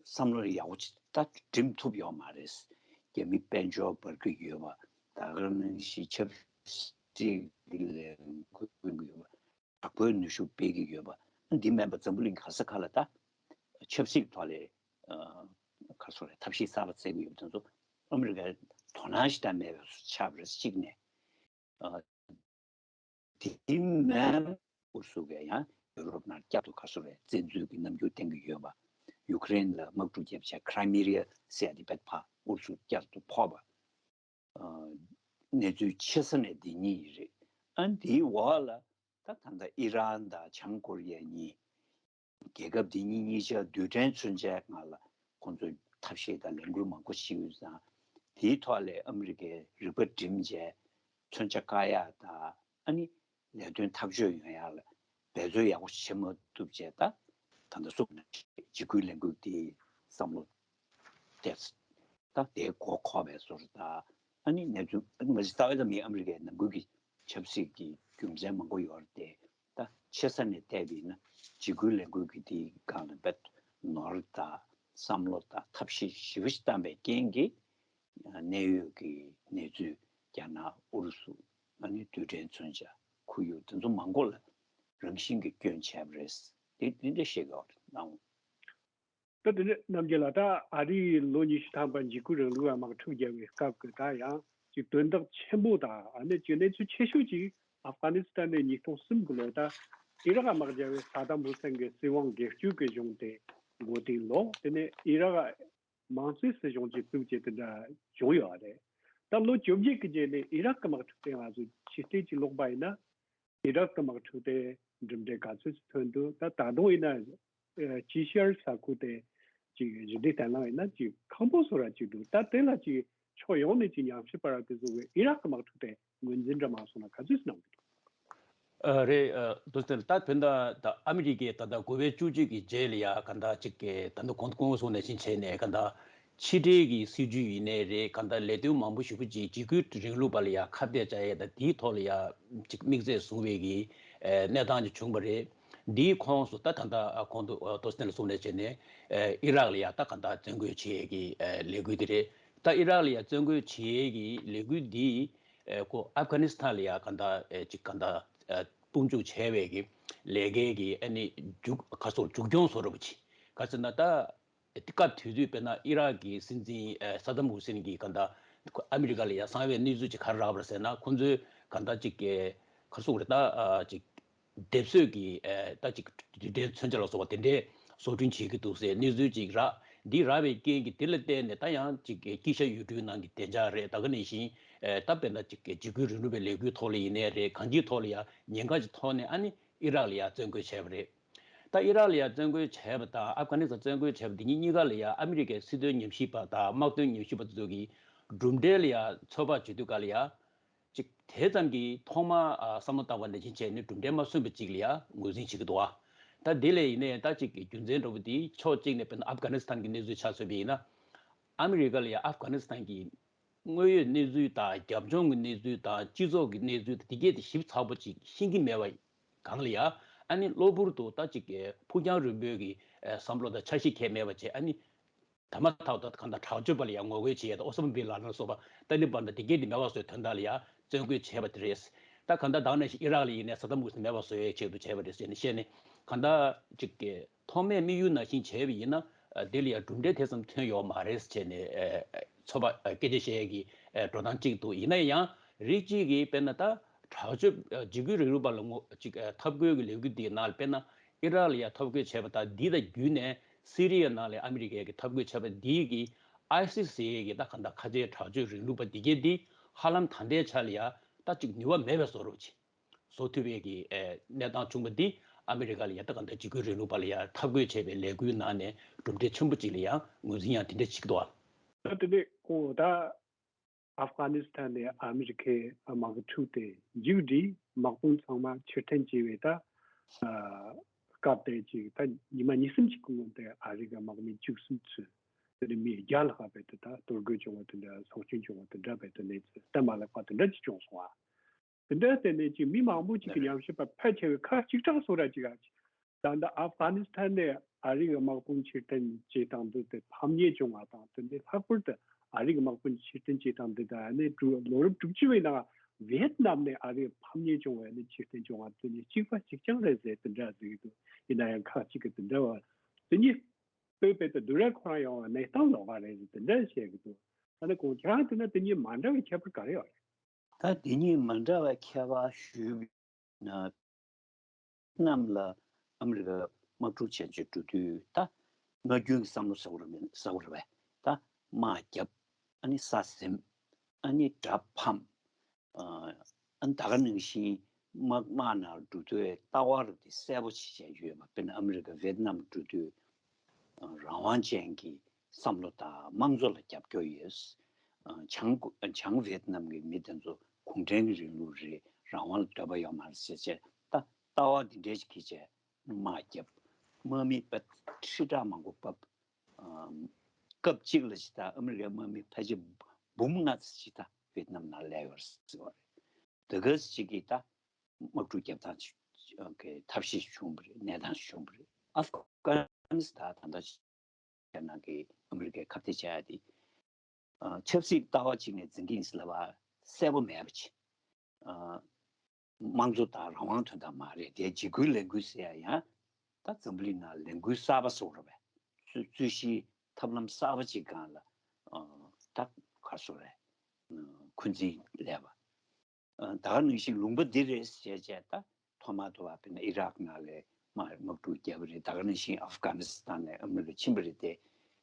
བསམ་བློ་ཡག་པོ་ཅིག་ད་འགྲིམ་ཐུབ་ཡོད་མ་རེད། རྒྱ་མི་དཔལ་འབྱོར་འབར་གྱི་ཡོད་པ། ད་ག་ནང་བཞིན་ཆབ་སྲིད་ཀྱི་ལས་འགུལ་སྤེལ་གྱི་ཡོད་པ། དྲག་པོའི་ནུས་ཤུགས་སྤེལ་གྱི་ཡོད་པ། འདི་མིན་པ་འཛམ་བུ་གླིང་ག་ས་ག་ལ་ད་ཆབ་སྲིད་ཐོག་ལས་ག་སོ་རེད་ཐབས་ཤེས་གསར་པ་བཙལ་གྱི་ཡོད་པ་དེ་ཚོ་ཨ་མི་རི་ཀའི་དོ་སྣང་ཞིག་ད་མེད་པ་ཆགས་པ་རེད། གཅིག་ནས། དེ་མིན་ཨུ་རུ་སུ་གིས་ཡང་ཡུ་རོབ་ནང་བསྐྱར་དུ་ག་སོ་རེད་བཙན་འཛུལ་གྱི་རྣམ་འགྱུར་བསྟན་གྱི་ཡོད་པ། ཡུ་ཀེ་རེན་ལ་དམག་འཁྲུག་བརྒྱབ་བྱས་ཁྲ་མི་རི་ཡ་ཟེར་ཡ་དེ་བེད་ཕ་ཨུ་རུ་སུ་བསྐྱར་དུ་ཕོག་པ། གནས་ཚུལ་ཆེ་ས་ནས་འདི་གཉིས་རེད། ཨ་འདིའི་འོག་ལ་ད་ད་ལྟ་ཨི་རན་དང་བྱང་ཀོ་རི་ཡ་གཉིས། རྒྱལ་ཁབ་འདི་གཉིས་གཉིས་ཆ་རྡུལ་ཕྲན་མཚོན་ཆའི་སྒང་ལ་ཁོང་ཚོས་ཐབས་ཤེས་དང་ལས་འགུལ་མང་པོ་ཞིག་ཡོད་ཙང་། དེའི་ཐོག་ལས་ཨ་མི་རི་ཀའི་རིག་པ་བསྒྲིམས་བྱས་མཚོན་ཆ་བཀག་ཡག་དང་ཨ་ནི་ལས་དོན་ཐག་གཅོད་ཡོང་ཡག་ལ་འབད་རྩོལ་ཡག་པོ་བྱེད་མ་ཐུབ་བྱས་ད་ད་ལྟ་སོགས་ནས་འཇིགས་སྐུལ་ལས་འགུལ་དེའི་བསམ་བློ་དེ་ད་དེའི་མགོ་འཁོར་བའི་བཟོ་འདྲ་དང་ཨ་ནི་གནས་ཚུལ་ང་ཚོ་ལྟ་བའི་ལམ་ཡིན་ཨ་མི་རི་ཀའི་ནང་ཁུལ་གྱི་ཆབ་སྲིད་ཀྱི་རྒྱུ་མཚན་མང་པོ་ཡོད་རེད་དེ། ད་ཆེ་ས་ནས་བལྟས་པ་ཡིན་ན་འཇིགས་སྐུལ་ལས་འགུལ་གྱི་དེའི་སྒང་ལ་རྦད་ནོར་དང་བསམ་བློ་དང་ཐབས་ཤེས་ཞེ་པོ་ཞིག་བཏང་བའི་རྐྱེན་གྱིས་གནད་ཡོད་ཀྱི་གནས་ཚུལ་རྒྱ་ནག་ཨུ་རུ་སུ་ཨ་ནི་རྡུལ་ཕྲན་མཚོན་ཆ་ཁོར་ཡུག་དེ་ཚོ་མང་པོ་ལ་རང་བཞིན་གྱིས་སྐྱོན་བྱས་པ་རེད། དེ་དེ་འདྲ་བཤད་དགོས་རེད་ནའང་། ད་དེ་ནས་རྣམ་རྒྱལ་ལགས། ད་ཨ་རིའི་ལོ་ཉི་ཤུ་ཐམ་པ་འཇིགས་སྐུལ་རིང་ལུགས་ལ་དམག་འཁྲུག་བརྒྱབ་པའི་སྐབས་ཀྱི་ད་ཡང་ཅིག་དོན་དག་ཆེན་པོ་དང་ཨ་ནི་ཅིག་གནས་ཚུལ་ཆེ་ཤོས་ཅིག་ཨབ་གྷ་ནི་སི་ཐན་ནས་ཉིས་སྟོང་གསུམ་གྱི་ལོ་ད་ཨི་རག་དམག་རྒྱབ་པའི་ས་དམ་ཧུ་སེན་གྱི་སྲིད་དབང་སྒེར་གཅོད་ཀྱི་གཞུང་དེ་འགོ་རྟིང་ལོག་དེ་ནས་ཨི་རག་མང་གཙོའི་སྲིད་གཞུང་ཅིག་བཙུགས་བྱས་དེ་འདྲ་བྱུང་ཡོད་རེད། ད་ལོ་བཅོ་བརྒྱད་ཀྱི་རྗེས་ནས་ཨི་རག་གི་དམག་འཁྲུག་དེ་ང་ཚོས་ཕྱི་བལྟས་ཅིག་ལོག་པ་ཡིན་ན། ཨི་རག་གི་དམག་འཁྲུག་དེ་གྲུབ་འབྲས་ག་ཚོད་ཅིག་ཐོན་འདུག་ད་ད་དུང་ཡིན་ན་ཅི་ཤར་ས་ཁུལ་དེ་ཅིག་གཞི་འདི་བརྟན་ལྷིང་ཡིན་ན་ཅིག་ཁང་པ་བཟོ་ར་ཅིག་འདུག་ད་དེ་ལ་ཅིག་ཕྱོགས་ཡོངས་ནས་ཅིག་ཉམས་ཞིབ་པ་ར་དེ་ཚོ་གི་ཨི་རག་གི་དམག་འཁྲུག་དེ་ངོས་འཛིན་འདྲ་མ་སོང་ན་ག་ཚོད་ཅིག་གནང་གི་འདུག་ཨ་རེད། ཨ་དོ་སྟེ་ད་དོན་དག་ད་ཨ་མི་རི་ཀས་ད་ལྟ་དགུ་པའི་བཅུ་གཅིག་གི་རྗེས་ལ་ཡ་ག་འདྲ་ཅིག་གི་ད་ལྟ་གོང་དུ་སྐུ་ངོ་གསུངས་ནང་བཞིན་བྱས་ནས་ག་འདྲ་ཕྱི་འབྲེལ་གྱི་སྲིད་ཇུས་ཡིན་ནའི་རེད། ག་འདྲ་ལས་དོན་མང་པོ་ཞེ་པོ་ཅིག་འཇིགས་སྐུལ་རིང་ལུགས་པ་ལ་ཡ་ཁ་གཏད་བཅག་ཡས་དང་དེའི་ཐོག་ལ་ཡ་ཅིག་དམིགས་བསལ་བཟུང་བའི་གི་ཨ་གནས་སྟངས་ཅིག་བྱུང་བ་རེད། འདིའི་ཁོངས་སུ་ད་ད་ལྟ་ཨ་གོང་དུ་ཨ་དོ་སྟེ་ལ་གསུངས་ནང་བཞིན་བྱས་ནས་ཨ་ཨི་རག་ལ་ཡ་ད་ག་འདྲ་བཙན་རྒོལ་བྱེད་ཡས་ཀྱི་ཨ་ལས་འགུལ་དེ་རེད། ད་ཨི་རག་ལ་ཡ་བཙན་རྒོལ་བྱེད་ཡས་ཀྱི་ལས་འགུལ་འདི། ཨེ་ཁོ་ཨབ་གྷ་ནི་སི་ཐན་ལ་ཡ་ག་འདྲ་ཨེ་ཅིག་ག་འདྲ་ཨེ་དཔུང་འཇུག་བྱས་པའི་གི་ལས་ཀའི་གི་ཨ་ནི་མཇུག་ག་སོགས་མཇུག་སྐྱོང་བཟོ་འདྲ་པོ་ཅིག་ག་ཟེར་ན་ད་ཨེ་དེ་སྐབས་དུས་དུས་དཔེར་ན་ཨི་རག་གི་སྲིད་འཛིན་ཨེ་ས་དམ་ཧུ་སེན་གྱིས་ག་འདྲ་ཨ་མི་རི་ཀ་ལ་ཡ་གསང་བའི་གནས་ཚུལ་ཅིག་ག་རེ་རག་པ་རེད་ཟེར་ན། ཁོ་ཚོས་ག་འདྲ་ཅིག་གི་ག་སོགས་རེད་ད་ཨ་ཅིག་སྡེབ་གསོད་ཀྱི་ཨེ་ད་ཅིག་རྡུལ་ཕྲན་མཚོན་ཆ་ལ་སོགས་པ་དེ་འདྲའི་བཟོ་སྐྲུན་བྱེད་ཀྱི་འདུག་ཟེར་གནས་ཚུལ་ཅིག་རག་འདི་རག་པའི་རྐྱེན་གྱིས་དེ་ལ་བརྟེན་ནས་ད་ཡང་ཅིག་དཀྱིལ་ཤར་ཡུལ་གྲུའི་ནང་གི་བདེ་འཇགས་རེད། ད་ག་ནང་བཞིན་ ཨེ་ད་དཔེར་ན་ཅིག་གི་འཇིགས་སྐུལ་རིང་ལུགས་པའི་ལས་འགུལ་ཐོག་ལ་ཡིན་ནའི་རེད། གང་ཅིའི་ཐོག་ལ་ཡ་ཉེན་ཁ་ཅིག་ཐོག་ནས་ཨ་ནི་ཨི་རག་ལ་ཡ་བཙན་རྒོལ་བྱས་པ་རེད། ད་ཨི་རག་ལ་ཡ་བཙན་རྒོལ་བྱས་པ་དང་ཨབ་གྷ་ནི་སི་ཐན་བཙན་རྒོལ་བྱས་པ་འདི་གཉིས་གཉིས་ཀ་ལ་ཡ་ཨ་མི་རི་ཀའི་སྲིད་དོན་ཉམས་ཞིབ་པ་དང་དམག་དོན་ཉམས་ཞིབ་པ་དེ་ཚོ་གིས་གྲུབ་འབྲས་ལ་ཡ་ཚོད་དཔག་བྱེད་དུས་ག་ལ་ཡ། ཅིག་དེ་ཙམ་གྱིས་ཐོག་མ་ཨ་བསམ་བློ་བཏང་བ་ནང་བཞིན་བྱས་ནས་གྲུབ་འབྲས་མ་སོན་པ་ཅིག་ལ་ཡ་ངོས་འཛིན་བྱེད་ཀྱི་འདུག་བ། ད་དེ་ལས་ཡིན་ནའི་ད་ཅིག་གི་རྒྱུ་མཚན་འདྲ་པོ་དེ་ཕྱོགས་གཅིག་ནས་དཔེར་ན་ཨབ་གྷ་ནི་སི་ཐན་གྱི་གནས་ཚུལ་ཆ་མཚོན་པ་ཡིན་ན། ཨ་མི་རི་ཀ་ལ་ཡ་ཨབ་གྷ་ནི་སི་ཐན་གྱི་དངོས་ཡོད་གནས་ཚུལ་དང་རྒྱབ་ལྗོངས་ཀྱི་གནས་ཚུལ་དང་སྤྱི་ཚོགས་ཀྱི་གནས་ཚུལ་དང་དེ་གས་དེ་ཞིབ་ཚགས་པོ་ཅིག་ཤེས་ཀྱི་མེད་པ་སྒང་ལ་ཡ། ཨ་ནི་གློ་བུར་དུ་ད་ཅིག་གི་ཕུགས་རྒྱང་རིང་པོའི་གི་ཨ་བསམ་བློ་དང་འཆར་གཞི་གང་ཡང་མེད་པ་བྱས། ཨ་ནི་དམ་ཐག་ཏུ་གང་ལྟར་དྲག་སྤྱོད་པ་ལ་ཡང་ངོ་རྒོལ་བྱེད་ཡས་དང་ཨོ་སམ་བྷིན་ལ་ལ་སོགས་པ་ཏཱ་ལི་བན་དང་དེ་གས་དེ་མེད་པ་བཟོ་བའི་དོན་དག་ལ་ཡང་བཙན་རྒོལ་བྱས་པ་དེ་རེད། ད་གང་ལྟར་དེ་ནང་བཞིན་ཨི་རག་ལ་ཡིན་ནའི་ས་དམ་འོས་ཤིང་མེད་པ་བཟོ་བའི་ཆེད་དུ་བྱས་པ་རེད་ཟེར་ནས་བཤད་ནས། གང་ལྟར་ཅིག་གི་ཐོག་མའི་དམིགས་ཡུལ་ནང་བཞིན་བྱས་པ་ཡིན་ན་ཨ་དེ་ལ་ཡང་གྲུབ་འབྲས་དེ་ཙམ་ཐོན་ཡོད་མ་རེད་ཟེར་ནས་ཨ་ཚོད་དཔག་ཨ་སྐད་ཆ་བཤད་ཡས་ཀྱི་ཨ་འགྲོ་སྟངས་གཅིག་འདུག་ཡིན་ན་ཡང་རིགས་གཅིག་གིས་དཔེར་ན་ད་དྲག་སྤྱོད་ཨ་འཇིགས་སྐུལ་རིང་ལུགས་པ་ལ་ངོ་ཅིག་ཨ་འཐབ་རྒོལ་གྱི་ལས་འགུལ་འདིའི་ནང་ལ་དཔེར་ན་ཨི་རག་ལ་ཡང་འཐབ་རྒོལ་བྱས་པ་དང་འདི་དང་བརྒྱུད་ནས། སི་རི་ཡའི་ནང་ལ་ཨ་མི་རི་ཀའི་གི་འཐབ་རྒོལ་བྱས་པ་འདིའི་གི་ཨའི་སི་སི་ཟེར་ཡས་ཀྱི་ད་གང་ལྟར་ཁ་ཆེའི་དྲག་སྤྱོད་རིང་ལུགས་པ་འདི་གས་འདི་ཧ་ལམ་ད་ལྟའི་ཆ་ལ་ཡ་ད་ཅིག་ནུས་པ་མེད་པའི་བཟོ་འདྲ་ཅིག་བཟོ་ཐུབ་པའི་གི་ཨེ་གནས་སྟངས་བྱུང་བ་འདི་ཨ་མི་རི་ཀ་ལ་ཡ་ད་གང་ལྟར་འཇིགས་སྐུལ་རིང་ལུགས་པ་ལ་ཡ་འཐབ་རྒོལ་བྱས་པའི་ལས་འགུལ་ནང་ནས་གྲུབ་འབྲས་ཆེན་པོ་ཅིག་ལ་ཡ་ངོས་འཛིན་ཡང་དེ་འདྲ་བྱེད་ཀྱི་འདུག་ཨ། ད་དེ་ནས་ཁོང་ད་ཨབ་གྷ་ནི་སི་ཐན་ནས་ཨ་མི་རི་ཀའི་དམག་འཁྲུག་དེ་མཇུག་བསྒྲིལ། དམག་དཔུང་ཚང་མ་ཕྱིར་འཐེན་བྱས་པའི་ད་ཨ་སྐབས་དེ་ཅིག་ད་ཉི་མ་ཉི་གསུམ་ཅིག་གི་སྔོན་དེ་ཨ་རི་གི་དམག་མི་བཅུ་གསུམ་ཚོས་དེ་ནས་མི་བརྒྱ་ལྷག་རྦད་དེ་ད་གཏོར་རྒོལ་བྱུང་བ་དེ་འདྲ། སྲོག་སྐྱོན་བྱུང་བ་དེ་འདྲ་རྦད་དེ་གནས་ཚུལ་གཏན་མ་ལེགས་པ་དེ་འདྲ་ཅིག་བྱུང་སོང་བ། དེ་འདྲ་བརྟེན་ནས་ཅིག་མི་མང་པོ་ཅིག་གི་ཉམས་ཞིབ་པ་ཕལ་ཆེ་བས་ཁག་གཅིག་གྲགས་སོང་ར་ཅིག་ཨ། ད་ལྟ་ཨབ་གྷ་ནི་སི་ཐན་ནས་ཨ་རི་གི་དམག་དཔུང་ཕྱིར་འཐེན་བྱེད་སྟངས་འདི་དེ་ཕམ་ཉེས་བྱུང་བ་དང་། དེ་ནས་ལྷག་པར་དུ་ཨ་རི་གི་དམག་དཔུང་ཕྱིར་འཐེན་བྱེད་སྟངས་འདི་དང་ཨ་ནི་དྲུག་ལོ་རབས་དྲུག་ཅུ་བའི་ནང་ཝི་ཡེད་ནམ་ནས་ཨ་རི་ཕམ་ཉེས་བྱུང་བ་ནི་ཕྱིར་འཐེན་བྱུང་བ་དེ་ནི་གཅིག་པ་གཅིག་རྐྱང་རེད་ཟེར་དེ་འདྲ་ཟེར་གྱི་འདུག་ཡིན་ན་ཡང་ཁག་གཅིག་གིས་དེ་འདྲ་བ་དེ་ཉིད་དཔེ་དཔེ་དེ་བསྡུར་ར་ཁོ་རང་ཡོང་བ་གནས་སྟངས་ལོགས་ཀ་རེད་ཟེར་དེ་འདྲ་བཤད་ཀྱི་འདུག་ཨ་ནི་ཁོང་ཁྱེད་རང་དེ་ན་དེ་གཉིས་མ་འདྲ་བའི་ཁྱད་པར་ག་རེ་ཡོད་རེད། ད་དེ་གཉིས་མ་འདྲ་བའི་ཁྱད་པར་ཞུས་ན། གནམ་ལ་ཨ་མི་རི་ཀ་དམག་འཁྲུག་བྱས་རྗེས་འགྲོ་དུས་ད་སྔ་རྒྱུན་གྱི་བསམ་བློ་ཟེར་བ་རེད་པས། ཟེར་བ་རེད་པས། ད་དམག་བརྒྱབ། ཨ་ནི་ས་ཟིན། ཨ་ནི་དགྲ་ཕམ། ཨ་ནི་ད་ག་ནང་བཞིན་དམག་དམག་ནང་འགྲོ་དུས་ལྟ་བ་རུ་དེ་གསལ་པོ་ཞིག་བྱས་ཡོད་པ། དཔེར་ན་ཨ་མི་རི་ཀ་ཝེད་ནམ་འགྲོ་དུས་རང་དབང་ཅན་གྱི་བསམ་བློ་དང་དམངས་གཙོ་ལ་རྒྱབ་སྐྱོར་ཡོད། བྱང་བྱང་ཝེད་ནམ་གྱི་མི་དེ་ཚོ་གུང་ཁྲན་གྱི་རིང་ལུགས་རེད། རང་དབང་ལ་འདོད་པ་ཡོད་མ་རེད་ཟེར་བྱས། ད་ལྟ་བ་འདི་འདྲས་ཀྱིས་བྱས་དམག་བརྒྱབ། དམག་མི་ཕར་ཁྲི་ཕྲག་མང་པོ་ཕབ། སྐབས་གཅིག་ལ་ཅིག་ད་ཨ་མི་རི་ཀའི་དམག་མི་ཕལ་ཆེར་འབུམ་ལྔ་ཙམ་ཅིག་ད་ཝེད་ནམ་ནང་སླེབས་ཡོད་རེད་ཟེར་བ་རེད། དེ་ག་ཅིག་གིས་ད་དམག་འཁྲུག་བརྒྱབ་སྟངས་ཅིག་གི་ཐབས་ཤེས་བྱུང་བ་རེད། གནས་སྟངས་བྱུང་བ་རེད། ཨབ་གྷ་ནི་སི་ཐན་ད་ལྟ་ཁྱེད་རང་གིས་ཨ་མི་རི་ཀའི་ཁ་གཏད་བྱ་ཡ་དེ། ཨ་ཆབ་སྲིད་ལྟ་བ་གཅིག་ནས་འཛིན་གྱི་ཡིན་ཟེར་ལབ་པ་གསལ་པོ་མེད་པ་ཅིག་ཨ་དམངས་གཙོ་དང་རང་དབང་དོན་དག་མ་རེད་དེ། འཇིགས་སྐུལ་ལས་འགུལ་ཟེར་ཡ་ཡང་ད་འཛམ་བུ་གླིང་ནང་ལས་འགུལ་གསར་པ་བཟོ་རོགས་པས། རྩོད་རྩོད་གཞིའི་ཐབས་ལམ་གསར་པ་ཅིག་སྒང་ལ་ཨ་ད་ག་རེ་ཟེར་རེད། འཁོན་འཛིན་སླེབས་པ། ད་ག་ནང་བཞིན་ལུང་པ་འདི་རེད་ཟེར་བྱས་ད་ཐོག་མར་དུ་བ་དཔེར་ན་ཨི་རག་ནང་ལ་དམག་དམག་འཁྲུག་བརྒྱབ་པ་རེད། ད་ག་ནང་བཞིན་ཨབ་གྷ་ནི་སི་ཐན་ནས་ཨ་མི་རི་ཀ་ཕྱིན་པ་རེད་དེ།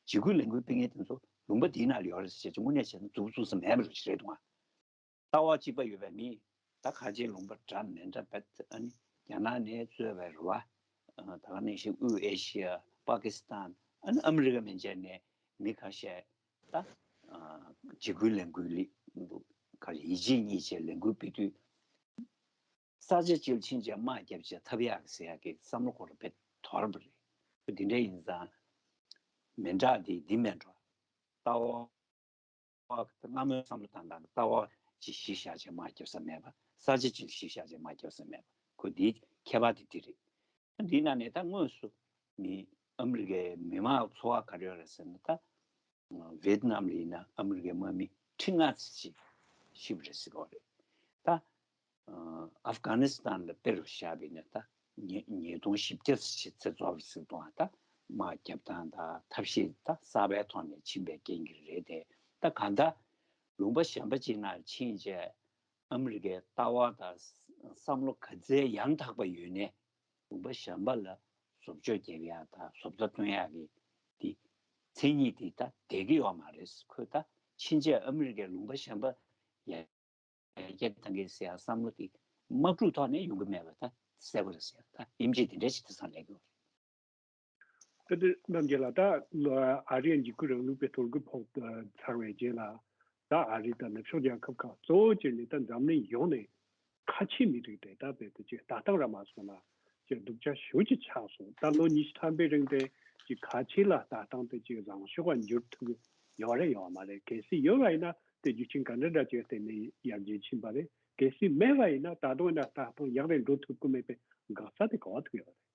འཇིགས་སྐུལ་ལས་འགུལ་སྤེལ་མཁན་དེ་ཚོ་ལུང་པ་འདིའི་ནང་ལ་ཡོད་རེད་ཟེར་བྱས་དངོས་གནས་བྱས་ན་མཛུབ་བཙུགས་ས་མེད་པ་རེད་འདུག་ཨ། ལྟ་བ་གཅིག་པ་ཡོད་པའི་མི་ད་ག་ཅིག་ལུང་པ་འདྲ་མི་འདྲ་བེད་ཨ་ནི་རྒྱ་ནག་ནས་གཙོས་པའི་རེད་བ། ད་ག་ནང་བཞིན་དབུས་ཨེ་ཤི་ཡ། པ་ཀི་སི་ཐན། ཨ་ནི་ཨ་མི་རི་ཀ་མན་ཆད་ནས་མི་ཁ་ཤས་ད་འཇིགས་སྐུལ་ལས་འགུལ་ལི་ག་རེ་ཡིད་ཆེས་རྙེད་བྱས་ལས་འགུལ་སྤེལ་དུས། ས་ཆ་གཅིག་ལ་ཕྱིན་བྱས་དམག་བརྒྱབ་བྱས་ཐབས་ཡག་ཟེར་ཡག་གི་བསམ་བློ་ཁོ་རང་དཔེ་དོར་བ་རེད། འདི་འདྲ་ཡིན་ཙང་མི་འདྲ་འདི་འདི་མེད་འགྲོ། ལྟ་བ་སྔ་མོའི་བསམ་བློ་དང་ལྟ་བ་ཅིག་གཞི་བཞག་བྱས་དམག་བརྒྱབ་ས་མེད་པ། ས་ཆ་གཅིག་གཞི་བཞག་བྱས་དམག་བརྒྱབ་ས་མེད་པ། ཁོ་འདིའི་ཁྱད་པར་དེ་འདི་རེད། འདིའི་ནང་ནས་ད་དངོས་སུ་མི་ཨ་མི་རི་ཀའི་མི་མང་ཚོར་བ་ག་རེ་ཡོད་རེད་ཟེར་ན་ད། ཝེད་ནམ་ལ་ཡིན་ན་ཨ་མི་རི་ཀའི་དམག་མི་ཁྲི་ལྔ་ཙམ་ཞིག་ཤི་བ་རེད་ཟེར་གྱི་ཡོད་རེད། ད་ཨ་ཧྥ་གྷ་ནི་སི་ཐན་ལ་དཔེ་རུ་བཞག་པ་ཡིན་ན་ད་ཉིས་ཉིས་སྟོང་བཞི་བརྒྱ་ཙམ་ཞིག་ཚེ་རྫོགས་པ་ཟེར་གྱི་འདུག་ད་དམག་བརྒྱབ་སྟངས་དང་ཐབས་ཤེས་ད་གསར་པའི་ཐོག་ནས་ཕྱིན་པའི་རྐྱེན་གྱིས་རེད་དེ། ད་གང་ལྟར་ལུང་པ་གཞན་པ་ཅིག་ནང་ཕྱིན་བྱས་ཨ་མི་རི་ཀའི་ལྟ་བ་དང་བསམ་བློ་ག་ཚད་ཡང་དག་པ་ཡོད་ནའི། ལུང་པ་གཞན་པ་ལ་བཟོ་བཅོས་རྒྱག་ཡག་དང་བཟོ་ལྟ་སྟོན་ཡག་གི་དེ་མཚན་ཉིད་དེ་ད་བསྡད་ཀྱི་ཡོད་མ་རེད། ཁོས་ད་ཕྱིན་ཆད་ཨ་མི་རི་ཀའི་ལུང་པ་གཞན་པ་ ཡར་རྒྱས་གཏང་གི་ཟེར་ཡ་བསམ་བློ་དེ་དམག་འཁྲུག་ཐོག་ནས་ཡོང་གི་མེད་པ་ད་གསལ་པོ་རེད་ཟེར་ཡ། ད་ཡིན་གཅིག་དེ་འདྲ་ཞིག་དེང་སང་ལས་ཀྱི་ཡོད་རེད། ད་དེ་རྣམ་རྒྱལ་ལགས། ད་ཨ་རིའི་འཇིགས་སྐུལ་རིང་ལུགས་པའི་གཏོར་རྒོལ་ཕོག་ཚར་བའི་རྗེས་ལ་ད་ཨ་རི་དང་ནུབ་ཕྱོགས་རྒྱལ་ཁབ་ཁག་གཙོ་བོ་བྱས་ནས་ད་འཛམ་གླིང་ཡོངས་ནས་ཁ་ཆེའི་མི་རིགས་དེ་ད་བོད་དུ་ཅིག་ལྟ་སྟངས་ར་མ་སོང་ན་ཅིག་སྡུག་ཅག་ཞེ་པོ་ཅིག་ཆགས་སོང་། ད་ལོ་ཉི་ཤུ་ཐམ་པའི་རིང་དེ་ཅིག་ཁ་ཆེ་ལ་ལྟ་སྟངས་དེ་ཅིག་བཟང་ཕྱོགས་ལ་འགྱུར་ཐུབ་ཀྱི་ཡོད་རེད་ཡོད་མ་རེད། གལ་སྲིད་ཡོད་པ་ཡིན་ན་དེ་རྒྱུ་རྐྱེན་ག་འདྲ་འདྲ་ཅིག་བརྟེན་ནས་ཡར་རྒྱས་ཕྱིན་པ་རེད། གལ་སྲིད་མེད་པ་ཡིན་ན་ད་དུང་ཡིན་ན་ལྟ་སྟངས་ཡག་རེ་འགྲོ་ཐུབ་ཀྱི་མེད་པའི་འགག་རྩ་དེ་ག་པར་ཐུག་ཡོད་རེད།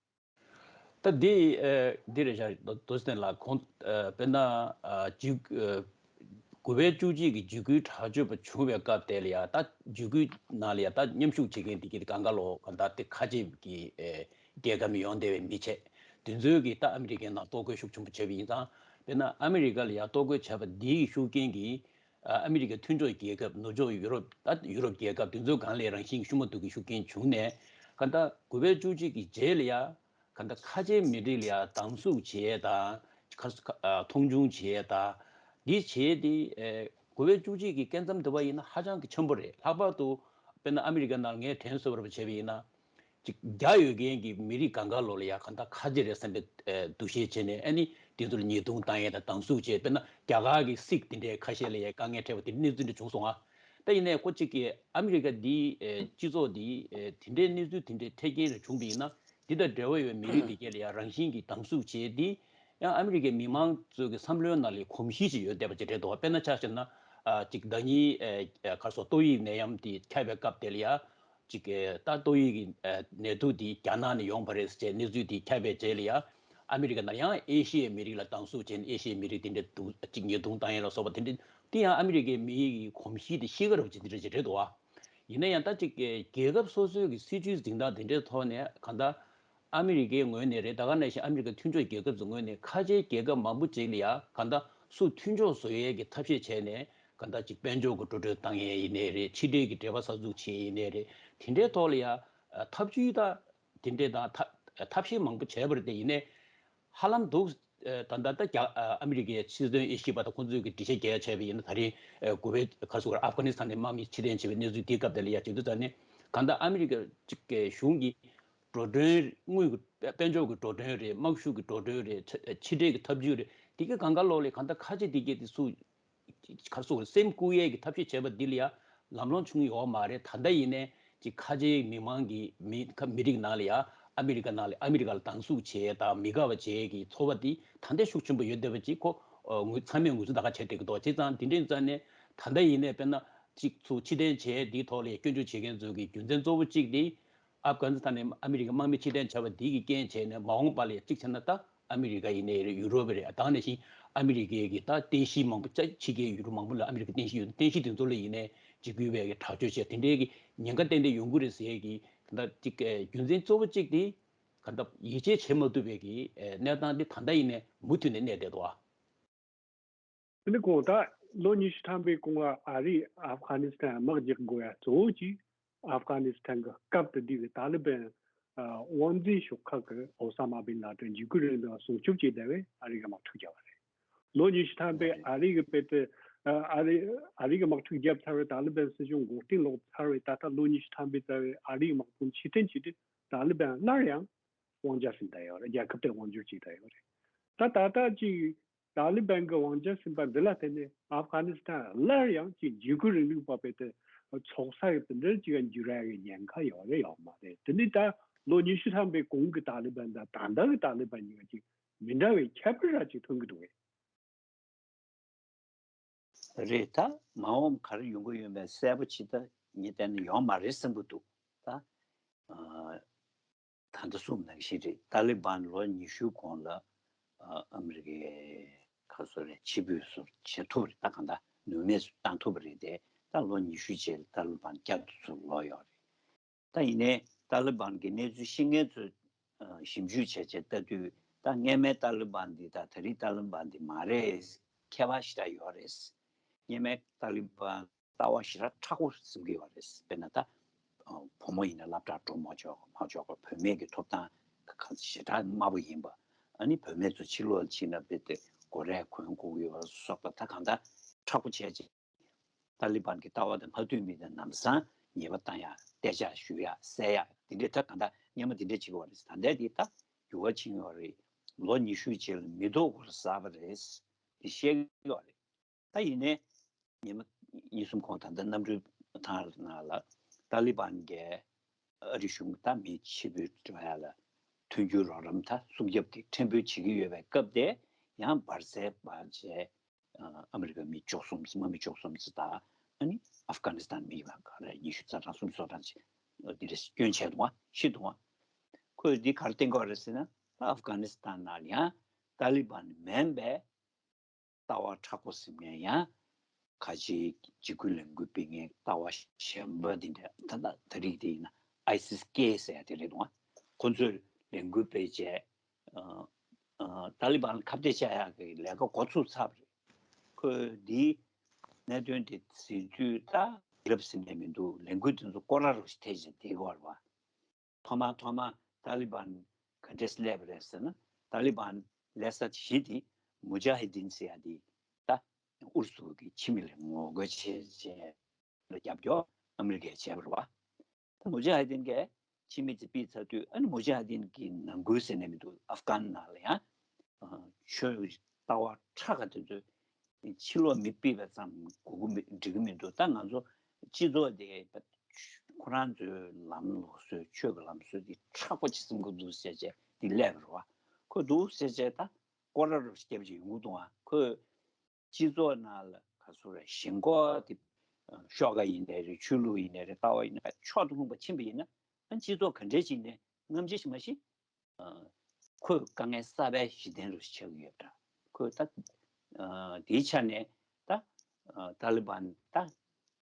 ད་འདི་ཨ་འདི་རེད་ཤག་རྡོ་རྗེ་བཙན་ལགས། གོང་ཨ་དཔེར་ན་ཨ་འཇིགས་ཨ་དགུ་པའི་བཅུ་གཅིག་གི་འཇིགས་སྐུལ་དྲག་སྤྱོད་པ་བྱུང་བའི་སྐབས་དེ་ལ་ཡ་ད་འཇིགས་སྐུལ་ནང་ལ་ཡ་ད་མཉམ་ཞུགས་བྱེད་མཁན་དེ་གི་གང་ག་ལོ་གང་ལྟར་དེ་ཁ་ཆེ་གི་ཨ་རྒྱལ་ཁབ་ནས་ཡོང་བསྡད་པའི་མི་བྱས། དེ་ཚོའི་གི་ད་ཨ་མི་རི་ཀའི་ནང་གཏོར་རྒོལ་ཤུགས་ཆེན་པོ་བྱས་པ་ཡིན་ཙང་། དཔེར་ན་ཨ་མི་རི་ཀ་ལ་ཡ་གཏོར་རྒོལ་བྱས་པ་འདི་གི་ཤུགས་རྐྱེན་གྱིས་ཨ་ཨ་མི་རི་ཀའི་མཐུན་ཕྱོགས་རྒྱལ་ཁབ་ནུབ་ཕྱོགས་ཡུ་རོབ་ད་ཡུ་རོབ་རྒྱལ་ཁབ་དེ་ཚོའི་སྒང་ལ་རང་བཞིན་གྱི་ཤུགས་མ་ཐུག་གི་ཤུགས་རྐྱེན་བྱུང་ནས། གང་ལྟར་དགུ་པའི་བཅུ་གཅིག་གི་རྗེས་ལ་ཡ་གང་ལྟར་ཁ་ཆེའི་མི་རིགས་ལ་ཡ་སྡང་ཟུག་བྱེད་ཡས་དང་། ཁ་ཁ་ཨ་མཐོང་ཆུང་བྱེད་ཡས་དང་། འདི་བྱེད་དེ་ཨེ་དགུ་པའི་བཅུ་གཅིག་གི་སྐབས་མཚམས་དེ་བ་ཡིན་ན་ཧ་ཅང་གི་ཆེན་པོ་རེད། ལྷག་པར་དུ་དཔེར་ན་ཨ་མི་རི་ཀ་ནང་ངས་དྲན་གསོ་བར་བྱས་པ་ཡིན་ན། ཅིག་རྒྱ་ཡོད་མཁན་གྱི་མི་རིགས་གང་ག་ལོ་ལ་ཡ་གང་ལྟར་ཁ་ཆེ་རེད་བསམ་པའི་ཨེ་འདུ་ཤེས་བྱས་ནས། ཨ་ནི་དེ་ཚོར་ཉེས་རྡུང་བཏང་ཡས་དང་སྡང་ཟུག་བྱས། དཔེར་ན་རྒྱ་གར་གྱི་སིག་དེ་འདྲའི་ཁ་ཤས་ལ་ཡ་དཀའ་ངལ་འཕྲད་པ་དེ་གནས་ཚུལ་འདྲ་བྱུང་སོང་ང་། ད་ཡིན་ནའི་ཁོ་གཅིག་གིས་ཨ་མི་རི་ཀ་འདིའི་ཨེ་སྤྱི་ཚོགས་འདིའི་ཨེ་དེ་འདྲའི་གནས་ཚུལ་དེ་འདྲའི་འཕྲད་རྐྱེན་རེ་བྱུང་བ་ཡིན་ན། འདི་དང་འབྲེལ་བ་ཡོད་མི་རིགས་དེ་གས་ལ་ཡ་རང་བཞིན་གྱིས་སྡང་ཟུག་བྱས་ཏེ། ཡང་ཨ་མི་རི་ཀའི་མི་མང་ཚོའི་གི་བསམ་བློའི་ནང་ལ་གོམས་གཤིས་ཤིག་ཡོད་བསྡད་པ་ཅིག་རེད་འདུག་དཔེར་ན་ཆ་བཞག་ན་ཨ་ཅིག་ཟླ་ཉིན་ཨེ་ཨེ་ག་རེ་ཟེར། ཏོག་དབྱིབས་ནད་ཡམས་དེ་ཁྱབ་པའི་སྐབས་དེ་ལ་ཡ་ཅིག་ཨེ་ད་ཏོག་དབྱིབས་ཀྱི་ཨེ་ནད་དུག་དེ་རྒྱ་ནག་ནས་ཡོང་བ་རེད་ཟེར་གནས་ཚུལ་དེ་ཁྱབ་པའི་རྗེས་ལ་ཡ། ཨ་མི་རི་ཀ་ནང་ཡང་ཨེ་ཤི་ཡའི་མི་རིགས་ལ་སྡང་ཟུག་བྱས་ནས་ཨེ་ཤི་ཡའི་མི་རིགས་དེ་འདྲ་འདུག་ཅིག་ཉེས་རྡུང་བཏང་ཡས་ལ་སོགས་པ་དེ་འདྲ་དེ་ཡང་ཨ་མི་རི་ཀའི་མིའི་གི་གོམས་གཤིས་དེ་ཤེས་ཀ་རབ་ཅིག་དེ་འདྲ་ཅིག་རེད་འདུག་ཨ། ཡིན་ན་ཡང་ད་ཅིག་གི་རྒྱལ་ཁབ་སོ་སོའི་གི་སྲིད་ཇུས་འཛིན་སྟངས་དེ་འདྲའི་ཐོག་ནས་གང་ལྟར། ཨ་མི་རི་ཀའི་ངོས་ནས་རེད། ད་ག་ནང་བཞིན་ཨ་མི་རི་ཀ་མཐུན་ཕྱོགས་རྒྱལ་ཁབ་ཚོའི་ངོས་ནས་ཁ་ཆེའི་རྒྱལ་ཁབ་མང་པོ་ཅིག་ལ་ཡ་གང་ལྟར་སུ་མཐུན་ཕྱོགས་བཟོ་ཡས་ཀྱི་ཐབས་ཤེས་བྱས་ནས། གང་ལྟར་ཅིག་དཔལ་འབྱོར་གྱི་འགྲོ་གྲོན་བཏང་ཡས་ཡིན་ནའི་རེད། ཕྱི་འབྲེལ་གྱི་འབྲེལ་བ་གསར་འཛུགས་བྱེད་ཡས་ཡིན་ནའི་རེད། དེ་འདྲའི་ཐོག་ལ་ཡ་ཨ་ཐབས་ཇུས་དང་དེ་འདྲའི་དང་ཐབས་ཐབས་ཤེས་མང་པོ་བྱས་པ་རེད་དེ། ཡིན་ནའི་ཧ་ལམ་འདུག་ད་ལྟ་ད་རྒྱ་ཨ་མི་རི་ཀའི་སྲིད་དོན་དབྱེ་ཞིབ་པ་དང་ཁོང་ཚོས་ཀྱི་འགྲེལ་བཤད་རྒྱག་ཡ་བྱས་པ་ཡིན་ན། ད་རེས་ཨ་དགུ་པའི་ག་རེ་ཟེར་དགོས་རེད། ཨབ་གྷ་ནི་སི་ཐན་ནས་དམག་མི་ཕྱིར་འཐེན་བྱས་པའི་གནས་ཚུལ་དེའི་སྐབས་དེ་ལ་ཡ་བྱེད་དུས་ཙང་ནས། གང་ལྟར་ཨ་མི་རི་ཀ་གཅིག་གི་གཞུང་གི་འགྲོ་གྲོན། དངུལ་གྱི་དཔལ་འབྱོར་གྱི་འགྲོ་གྲོན་རེད། དམག་ཤུགས་ཀྱི་འགྲོ་གྲོན་རེད། ཕྱི་ཕྱི་འབྲེལ་གྱི་ཐབས་ཇུས་རེད། དེ་གའི་གང་ག་ལོག་ལ་ཡ་གང་ལྟར་ཁ་ཆེ་དེ་གའི་དེ་ཚོ་ག་རེ་ཟེར་དགོས་རེད། སེམས་བཀུག་ཡས་ཀྱི་ཐབས་ཤེས་བྱས་པ་འདི་ལ་ཡ་ལམ་ལྷོང་བྱུང་ཡོད་མ་རེད། ད་ལྟ་ཡིན་ནའི་ཅིག་ཁ་ཆེའི་མི་མང་གི་མི་ཁ་མི་རིགས་ནང་ལ་ཡ་ཨ་མི་རི་ཀ་ནང་ལ་ཨ་མི་རི་ཀ་ལ་སྡང་ཟུག་བྱེད་ཡས་དང་མི་དགའ་བ་བྱེད་ཡས་ཀྱི་ཚོར་བ་འདི་ད་ལྟ་ཤུགས་ཆེན་པོ་ཡོད་བསྡད་པ་ཅིག་ཁོ་ཨ་ངོས་ཚང་མས་ངོས་འཛིན་ད་ག་བྱས་བསྡད་ཀྱི་འདུག་བྱས་ཙང་དེ་འདྲ་ཡིན་ཙང་ནས་ད་ལྟ་ཡིན་ནའི་དཔེར་ན་ཅིག་ཚུར་ཕྱིར་འཐེན་བྱས་འདིའི་ཐོག་ལ་ཡ་སྐྱོན་བརྗོད་བྱེད་མཁན་ཚོ་གི་རྒྱུ་མཚན་གཙོ་བོ་གཅིག་དེ། ཨབ་གྷ་ནི་སི་ཐན་ནས་ཨ་མི་རི་ཀའི་དམག་མི་ཕྱིར་འཐེན་བྱས་པ་འདི་གི་རྐྱེན་བྱས་ནས་མ་འོངས་པ་ལ་ཡ་གཅིག་བྱས་ན་ད་ཨ་མི་རི་ཀ་ཡིན་ནའི་རེད། ཡུ་རོབ་རེད། ད་ག་ནང་བཞིན་ཨ་མི་རི་ཀའི་གི་ད་རྟེན་གཞི་མང་པོ་ཅིག་ཕྱི་རྒྱལ་ཡུལ་གྲུ་མང་པོ་ལ་ཨ་མི་རི་ཀའི་རྟེན་གཞི་ཡོད། རྟེན་གཞི་དེ་ཚོ་ལ་ཡིན་ནའི་འཇིགས་སྐུལ་བའི་གི་དྲག་སྤྱོད་བྱས་དེ་འདྲའི་གི་ཉེན་ཁ་ཏན་ཏན་ཡོང་གི་རེད་ཟེར་གི་ད་ཅིག་རྒྱུ་མཚན་གཙོ་བོ་གཅིག་དེ་ག་ད་ཡིད་ཆེས་བྱེད་མ་ཐུབ་པའི་གི་གནས་སྟངས་དེ་ད་ལྟ་ཡིན་ནའི་མུ་མཐུད་ནས་གནས་བསྡད་འདུག་ཨ། དེ་ནི་གོང་ད་ལོ་ཉི་ཤུ་ཐམ་པའི་གོང་ལ་ཨ་རིས་ཨབ་གྷ་ནི་སི་ཐན་དམག་རྒྱག་དགོས་ཡ་གཙོ་བོ་གཅིག་ཨབ་གྷ་ནི་སི་ཐན་གྱི་སྐབས་དེ་དུས་ཀྱི་ཏཱ་ལི་བན་ཨ་དབང་འཛིན་ཤོག་ཁག་གི་ཨོ་ས་མ་བིན་ལ་ཏན་འཇིགས་སྐུལ་རིང་ལུགས་སྲུང་སྐྱོབ་བྱས་བསྡད་པའི་ཨ་རི་གི་དམག་འཁྲུག་བརྒྱབ་པ་རེད། ལོ་ཉི་ཤུ་ཐམ་པའི་ཨ་རི་གི་དཔེ་དེ་ཨ་ཨ་རི་ཨ་རི་གི་དམག་འཁྲུག་བརྒྱབ་ཚར་བའི་ཏཱ་ལི་བན་སྲིད་གཞུང་མགོ་རྟིང་སློག་ཚར་བའི་ད་ལྟ་ལོ་ཉི་ཤུ་ཐམ་པའི་རྩ་བའི་ཨ་རི་གི་དམག་དཔུང་ཕྱིར་འཐེན་བྱས་དུས་ཏཱ་ལི་བན་སླར་ཡང་དབང་ཆ་ཟིན་བསྡད་ཡོད་རེད། རྒྱལ་ཁབ་དེར་དབང་བསྒྱུར་བྱས་བསྡད་ཡོད་རེད། ད་ད་ལྟ་ཅིག་ཏཱ་ལི་བན་གྱི་དབང་ཆ་ཟིན་པ་འདི་ལ་བརྟེན་ནས་ཨབ་གྷ་ནི་སི་ཐན་སླར་ཡང་ཅིག་འཇིགས་སྐུལ་རིང་ལུགས་པ་བས་ཏེ་ཚོགས་ས་ཡི་དེ་འདྲ་ཅིག་འགྱུར་ཡ་གི་ཉེན་ཁ་ཡོད་རེད་ཡོད་མ་རེད། དེ་ནི་ད་ལོ་ཉི་ཤུ་ཐམ་པའི་གོང་གི་ཏཱ་ལི་བན་དང་ད་ལྟ་གི་ཏཱ་ལི་བན་གཉིས་ཀ་ཅིག་མི་འདྲ་བའི་ཁྱད་པར་ར་ཅིག་ཐོན་གི་འདུག་གས། རེད། ད་མ་འོངས་ག་རེ་ཡོང་གི་ཡོད་མེད་གསལ་པོ་ཅིག་ད་ངས་བལྟས་ན་ཡོད་མ་རེད་བསམ་གྱི་འདུག་ད་ཨ་ད་ལྟ་གསུངས་ནང་བཞིན་རེད། ཏཱ་ལི་བན་ལོ་ཉི་ཤུའི་གོང་ལ་ཨ་ཨ་མི་རི་ཀའི་ག་རེ་ཟེར་རེད། ཕྱིར་འབུད་སོགས་བྱེད་ཐུབ་རེད། ད་གང་ལྟར་ནུས་མེད་བཏང་ཐུབ་པ་རེད་དེ། ད་ལོ་ཉི་ཤུ་རྗེས་ལ་ཏཱ་ལི་བན་བསྐྱར་དུ་ཚུར་ལོག་ཡོད་རེད། ད་ཡིན་ནའི་ཏཱ་ལི་བན་གྱི་གནས་ཚུལ་ཤེས་མཁན་ཚོས་ཨ་ཞིབ་འཇུག་བྱས་བྱས་ལྟ་དུས་ད་སྔས་མའི་ཏཱ་ལི་བན་འདི་དང་ད་རེས་ཏཱ་ལི་བན་འདི་མ་རེད། ཁྱད་པར་ཞེ་དྲག་ཡོད་རེད། སྔས་མའི་ཏཱ་ལི་བན་ལྟ་བ་ཞེ་དྲག་མཁྲེགས་པོ་ཟིན་གྱི་ཡོད་རེད། དཔེར་ན་ད་ཨ་བུ་མོ་ཡིན་ན་སློབ་གྲྭར་འགྲོ་མ་ཆོག་མ་ཆོག་པ། བུད་མེད་ཀྱི་ཐོབ་ཐང་ག་ཞེ་དྲག་དམའ་པོ་ཡིན་པ། ཨ་ནི་བུད་མེད་ཚོ་ཕྱི་ལོགས་ལ་ཕྱིན་ན་དཔེ་དེ་སྒོ་རས་གོན་དགོས་ཀྱི་ཡོད་པ་སོགས་པ་ད་གང་ལྟར་མཁྲེགས་པོ་བྱས་བྱས། ད་ ཏཱ་ལི་བན་གྱི་ལྟ་བ་དང་མ་མཐུན་མི་དང་ལམ་སང་ཉེས་པ་བཏང་ཡག་གཏད་འཇགས་ཞུ་ཡག་བསད་ཡག་དེ་འདྲའི་ད་གང་ལྟར་སྔོན་མ་དེ་འདྲ་བྱེད་ཀྱི་ཡོད་རེད། ད་ལྟའི་དེ་ད་འགྱུར་བ་ཕྱིན་ཡོད་རེད། ལོ་ཉི་ཤུ་རྗེས་ལ་མི་ཐོག་སྐོར་གཟབ་པ་རེད། དེ་བཤད་ཀྱི་ཡོད་རེད། ད་ཡིན་ནའི་ཉི་མ་གཉིས་གསུམ་གོང་ད་ལྟ་གནམ་གྲུའི་ཐང་ནང་ལ་ཏཱ་ལི་བན་གྱིས་ཨ་རི་གཞུང་ད་མི་ཕྱིར་འབུད་འགྲོ་ཡ་ལ་མཐུན་འགྱུར་རོགས་རམ་ད་སྲུང་སྐྱོབ་དེ་ཕྲན་བུ་བྱེད་ཀྱི་ཡོད་པའི་སྐབས་དེ་ཡང་འབར་རྫས་སྤར་བྱས། ཨ་མི་རི་ཀ་མི་བཅུ་གསུམ་ཙམ་དམག་མི་བཅུ་གསུམ་ཙམ་དང་ཨ་ནི་ཨབ་གྷ་ནི་སི་ཐན་མི་ག་རེ་ཉི་ཤུ་རྩ་གྲངས་སུམ་ཅུ་སོ་གྲངས་ཅིག་འདི་འདྲ་སྐྱོན་བྱས་འདུག་བ། ཤི་འདུག་བ། ཁོས་འདི་ག་རེ་བསྟན་གྱི་ཡོད་རེད་ཟེར་ན། ད་ཨབ་གྷ་ནི་སི་ཐན་ནང་ལ་ཡང་ཏཱ་ལི་བན་མིན་པའི་ལྟ་བ་མཁྲེགས་པོ་ཟིན་མཁན་ཡང་ཁ་ཆེའི་འཇིགས་སྐུལ་ལས་འགུལ་སྤེལ་མཁན་ལྟ་བ་གཞན་པ་འདི་འདྲ་ད་ལྟ་ད་རིགས་དེ་ཡིན་ན་ཨའི་སི་ཀེ་ཟེར་ཡ་དེ་རེད་འདུག་བ། ཁོ་ཚོས་ལས་འགུལ་སྤེལ་བྱས། ཨ་ཨ་ཏཱ་ལི་བན་ལ་ཁ་གཏད་བཅག་ཡག་གི་ལས་ཀ་འགོ་ཚུགས་ཚར་བ་རེད། ཁོས་འདིའི་གནད་དོན་དེ་གཟིགས་དུས་ད་རབ་ཟིན་ནས་མི་འདུག་ལས་འགུལ་དེ་ཚོ་སྐོར་ར་རུ་ཐེ་བྱས་བསྡད་ཀྱི་ཡོད་རེད་བ། ཐོག་མར་ཐོག་མར་ཏཱ་ལི་བན་ག་འདྲས་སླེབས་པ་རེད་ཟེར་ན། ཏཱ་ལི་བན་སླེབས་ས་གཞི་དེ་མུ་ཇ་ཧི་དིན་ཟེར་ཡ་དེ་ད་ཨུ་རུ་སུ་གི་ཕྱི་མི་ལ་ངོ་རྒོལ་བྱེད་བྱེད་ལ་རྒྱབ་སྐྱོར་ཨ་མི་རི་ཀས་བྱས་པ་རེད་བ། ད་མུ་ཇ་ཧི་དིན་གྱི་ཕྱི་མི་ཅིག་ཕུད་ཚར་དུས་ཨ་ནི་མུ་ཇ་ཧི་དིན་གྱི་ནང་ཁུལ་ཟེར་ནས་མི་འདུག་ཨབ་གྷན་ནང་ལ་ཡང་ཆོས་ལྟ་བ་ཁྲག་ག་དེ་ཚོས་ཕྱི་ལོགས་མི་ཕུད་པ་ཙམ་དགོས་ཀྱི་མི་འགྲིག་གི་མི་འདུག་ད་ང་ཚོ་སྤྱི་ཚོགས་དེ་ཁོ་རང་ཚོའི་ལམ་ལུགས་སྲོལ་ཆོས་ཀྱི་ལམ་སྲོལ་དེ་མཁྲེགས་པོ་ཅིག་བསྲུང་གི་འདུག་ཟེར་བྱས་དེ་སླེབས་པ་རེད་བ། ཁོ་འདུག་ཟེར་བྱས་ད་སྐོར་ར་རུ་སྐྱབས་ཀྱི་ཡོང་གི་འདུག་ཨ། ཁོས་སྤྱི་ཚོགས་ནང་ལ་ག་ཚོད་རེད། ཞེན་ཁོག་དེ་ཤོག་ཁ་ཡིན་ནའི་རེད། ཆོས་ལུགས་ཡིན་ནའི་རེད། ལྟ་བ་ཡིན་ནའི་མཆོག་ཏུ་ལྷུང་བ་ཕྱིན་པ་ཡིན་ན་ཨ་སྤྱི་ཚོགས་ག་འདྲས་ཅིག་ནས་སྔ་ཕྱི་ཞིག་མ་ཤེས། ཁོས་དཀའ་ངལ་གསར་པའི་གཞི་རྟེན་རུ་ཆགས་ཀྱི་ཡོད་འདྲ། ཁོས་ད་དེའི་ཆ་ནས་ད་ཏཱ་ལི་བན་ད་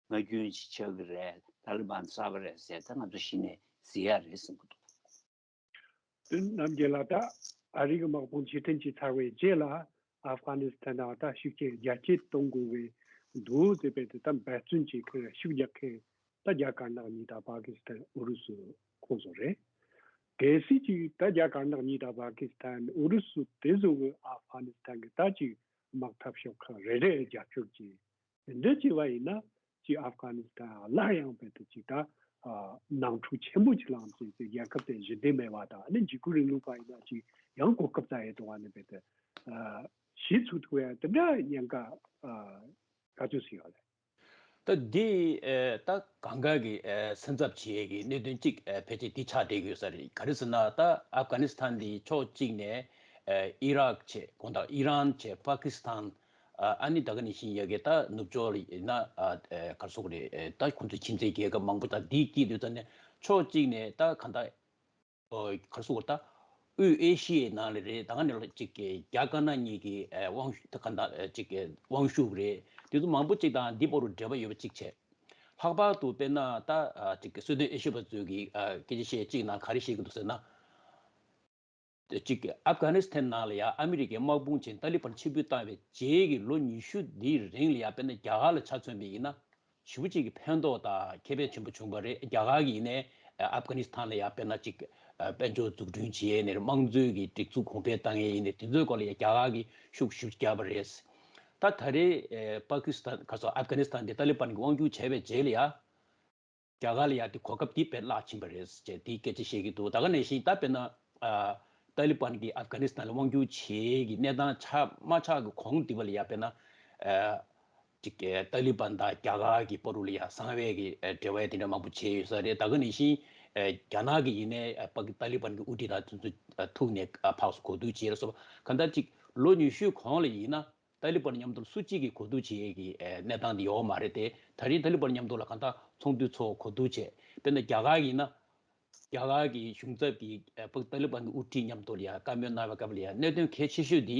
ངག་རྒྱུན་ཞིག་ཆགས་ཀྱི་རེད། ཏཱ་ལི་བན་གསར་པ་རེད་ཟེར་ད་ང་ཚོ་གཞི་ནས་ཟེར་ཡ་རེད་བསམ་གྱི་འདུག་དོན་རྣམ་རྒྱལ་ལགས། ད་ཨ་རི་གི་དམག་དཔུང་ཕྱིར་འཐེན་བྱས་ཚར་བའི་རྗེས་ལ་ཨབ་གྷ་ནི་སི་ཐན་ནང་ད་ཤུགས་ཆེ་རྒྱ་སྐྱེད་གཏོང་དགོས་པའི་འདུག་དེ་བས་དེ་ད་འབད་བརྩོན་བྱེད་མཁན་ཤུགས་རྒྱག་མཁན་ད་རྒྱ་དཀར་ནག་གཉིས་དང་པ་ཀི་སི་ཐན་ཨུ་རུ་སུ་ཁོང་ཚོ་རེད། གལ་སྲིད་ཅིག་ད་རྒྱ་དཀར་ནག་གཉིས་དང་པ་ཀི་སི་ཐན་ཨུ་རུ་སུ་དེ་ཚོ་གི་ཨབ་གྷ་ནི་སི་ཐན་གི་ད་ཅིག་དམག་འཐབ་ཕྱོགས་ཁག་རེ་རེ་རྒྱབ་སྐྱོར་གྱིས། དེ་འདྲ་བྱས་པ་ཡིན་ན་ཅིག་ཨབ་གྷ་ནི་སི་ཐན་སླར་ཡང་བས་ཏེ་ཅིག་ད་ནང་འཁྲུག་ཆེན་པོ་ཅིག་ལངས་ཚེ་ཅིག་རྒྱལ་ཁབ་དེ་ཞི་བདེ་མེད་པ་དང་ཨ་ནི་འཇིགས་སྐུལ་རིང་ལུགས་པ་ཡིན་ན་ཅིག་ཡང་གོ་སྐབས་ཙམ་ཡོད་དོ་བ་ནི་བས་ཏེ་ཞི་ཚུགས་ཐུབ་ཡ་དེ་འདྲ་ཉེན་ཁ་ག་ཚོད་ཅིག་ཡོད་རེད། ད་འདི་ད་གང་ག་གི་སེམས་འཚབ་བྱེད་ཡས་ཀྱི་གནད་དོན་གཅིག་ཕལ་ཆེར་འདི་ཆགས་བསྡད་ཀྱི་ཡོད་ས་རེད། ག་རེ་ཟེར་ན་ད་ཨབ་གྷ་ནི་སི་ཐན་འདི་ཕྱོགས་གཅིག་ནས་ཨི་རག་བྱས་དགོངས་དག་ཨི་རན་བྱས་པ་ཀི་སི་ཐན། ཨ་ནི་ད་ག་ནང་བཞིན་ཡ་གི་ད་ནུབ་ཕྱོགས་ལ་ཡིན་ན་ག་རེ་ཟེར་དགོས་རེད། ད་ཁོང་ཚོའི་ཁྱིམ་མཚེས་རྒྱལ་ཁབ་མང་པོ་དང་འདི་སྐྱིད་དུས་ཙམ་ནས་ཕྱོགས་གཅིག་ནས་ད་ག་ད་ག་རེ་ཟེར་དགོས་རེད། ད་དབུས་ཨེ་ཤི་ཡའི་ནང་ལ་རེད། ད་ག་ནས་ལ་ཅིག་གི་རྒྱ་དཀར་ནག་གཉིས་ཀྱི་དབང་ཤུགས་ད་ག་ད་ཅིག་གི་དབང་ཤུགས་རེད། དེ་ཚོ་མང་པོ་ཅིག་དང་འདི་བར་དུ་འབྲེལ་བ་ཡོད་པ་ཅིག་བྱས། ལྷག་པར་དུ་དཔེར་ན་ད་ཅིག་གི་སྲིད་དོན་དབྱེ་ཞིབ་པ་ཚོས་ཀྱི་སྐད་ཆ་བཤད་ཅིག་ནང་ག་རེ་བཤད་ཀྱི་འདུག་ཟེར་ན། གཅིག་ཨབ་གྷ་ནི་སི་ཐན་ནང་ལ་ཡང་ཨ་མི་རི་ཀའི་དམག་དཔུང་ཆེན་ཏཱ་ལི་བན་ཕྱིར་འབུད་བཏང་བའི་རྗེས་ཀྱི་ལོ་ཉི་ཤུ་འདིའི་རིང་ལ་ཡང་དཔེར་ན་རྒྱ་གར་ལ་ཆ་མཚོན་པ་ཡིན་ན་ཞེ་པོ་ཅིག་གི་ཕན་ཐོགས་དང་ཁེ་ཕན་ཆེན་པོ་བྱུང་བ་རེད། རྒྱ་གར་གྱིས་ཡིན་ནའི་ཨབ་གྷ་ནི་སི་ཐན་ལ་ཡང་དཔེར་ན་གཅིག་དཔལ་འབྱོར་འཛུགས་སྐྲུན་བྱེད་ཡས་ནས་དམངས་གཙོའི་གི་སྒྲིག་འཛུགས་གོང་འཕེལ་བཏང་ཡས་ཡིན་ནའི་དེ་ཚོའི་སྐོར་ལ་ཡང་རྒྱ་གར་གྱིས་ཤུགས་ཞེ་པོ་བརྒྱབ་པ་རེད། ད་ད་རེས་པ་ཀི་སི་ཐན་ག་སོ་ཨབ་གྷ་ནི་སི་ཐན་དེ་ཏཱ་ལི་བན་གྱིས་དབང་བསྒྱུར་བྱས་པའི་རྗེས་ལ་ཡང་། རྒྱ་གར་ལ་ཡང་དེ་གོ་སྐབས་དེ་དཔེ་བརླག་ཕྱིན་པ་རེད་ཅེས་དེའི་སྐད་ཆ་བཤད་ཀྱི་འདུག་ད་ག་ནང་བཞིན་ད་དཔེར་ན་ཨ་ཏཱ་ལི་བན་གྱིས་ཨབ་གྷ་ནི་སི་ཐན་ལ་དབང་བསྒྱུར་བྱེད་ཀྱི་གནས་སྟངས་ཆགས་མ་ཆགས་ཀྱི་གོང་དེ་བ་ལ་ཡང་དཔེར་ན་ཨ་ཅིག་ཏཱ་ལི་བན་དང་རྒྱ་གར་གྱི་བར་དུ་ལ་ཡང་གསང་བའི་གི་འབྲེལ་བ་དེ་འདྲ་མང་པོ་བྱས་ཡོད་ས་རེད། ད་ག་ནང་བཞིན་རྒྱ་ནག་གི་ཡིན་ནའི་ཏཱ་ལི་བན་གྱི་དབུ་ཁྲིད་དང་དེ་ཚོ་ཐུག་ནས་ཕག་སུ་གོ་བསྡུར་བྱས་ལ་སོགས་པ་གང་ལྟར་ཅིག་ལོ་ཉི་ཤུའི་གོང་ལ་ཡིན་ན། ཏཱ་ལི་བན་མཉམ་དུ་སུ་གཅིག་གིས་གོ་བསྡུར་བྱེད་ཡས་ཀྱི་ཨེ་གནས་སྟངས་དེ་ཡོད་མ་རེད་དེ། ད་རིང་ཏཱ་ལི་བན་མཉམ་དུ་ལ་གང་ལྟར་ཚོགས་འདུ་ཚོགས་གོ་བསྡུར་བྱས། དཔེར་ན་རྒྱ་གར་ཡིན་ན། རྒྱ་གར་གྱི་གཞུང་ཚབ་ཀྱིས་ཨེ་ཏཱ་ལི་བན་གྱི་དབུ་ཁྲིད་མཉམ་དུ་ལ་ཡང་བཀའ་མོལ་གནང་བའི་སྐབས་ལ་ཡང་གནད་དོན་གལ་ཆེ་ཤོས་དེ་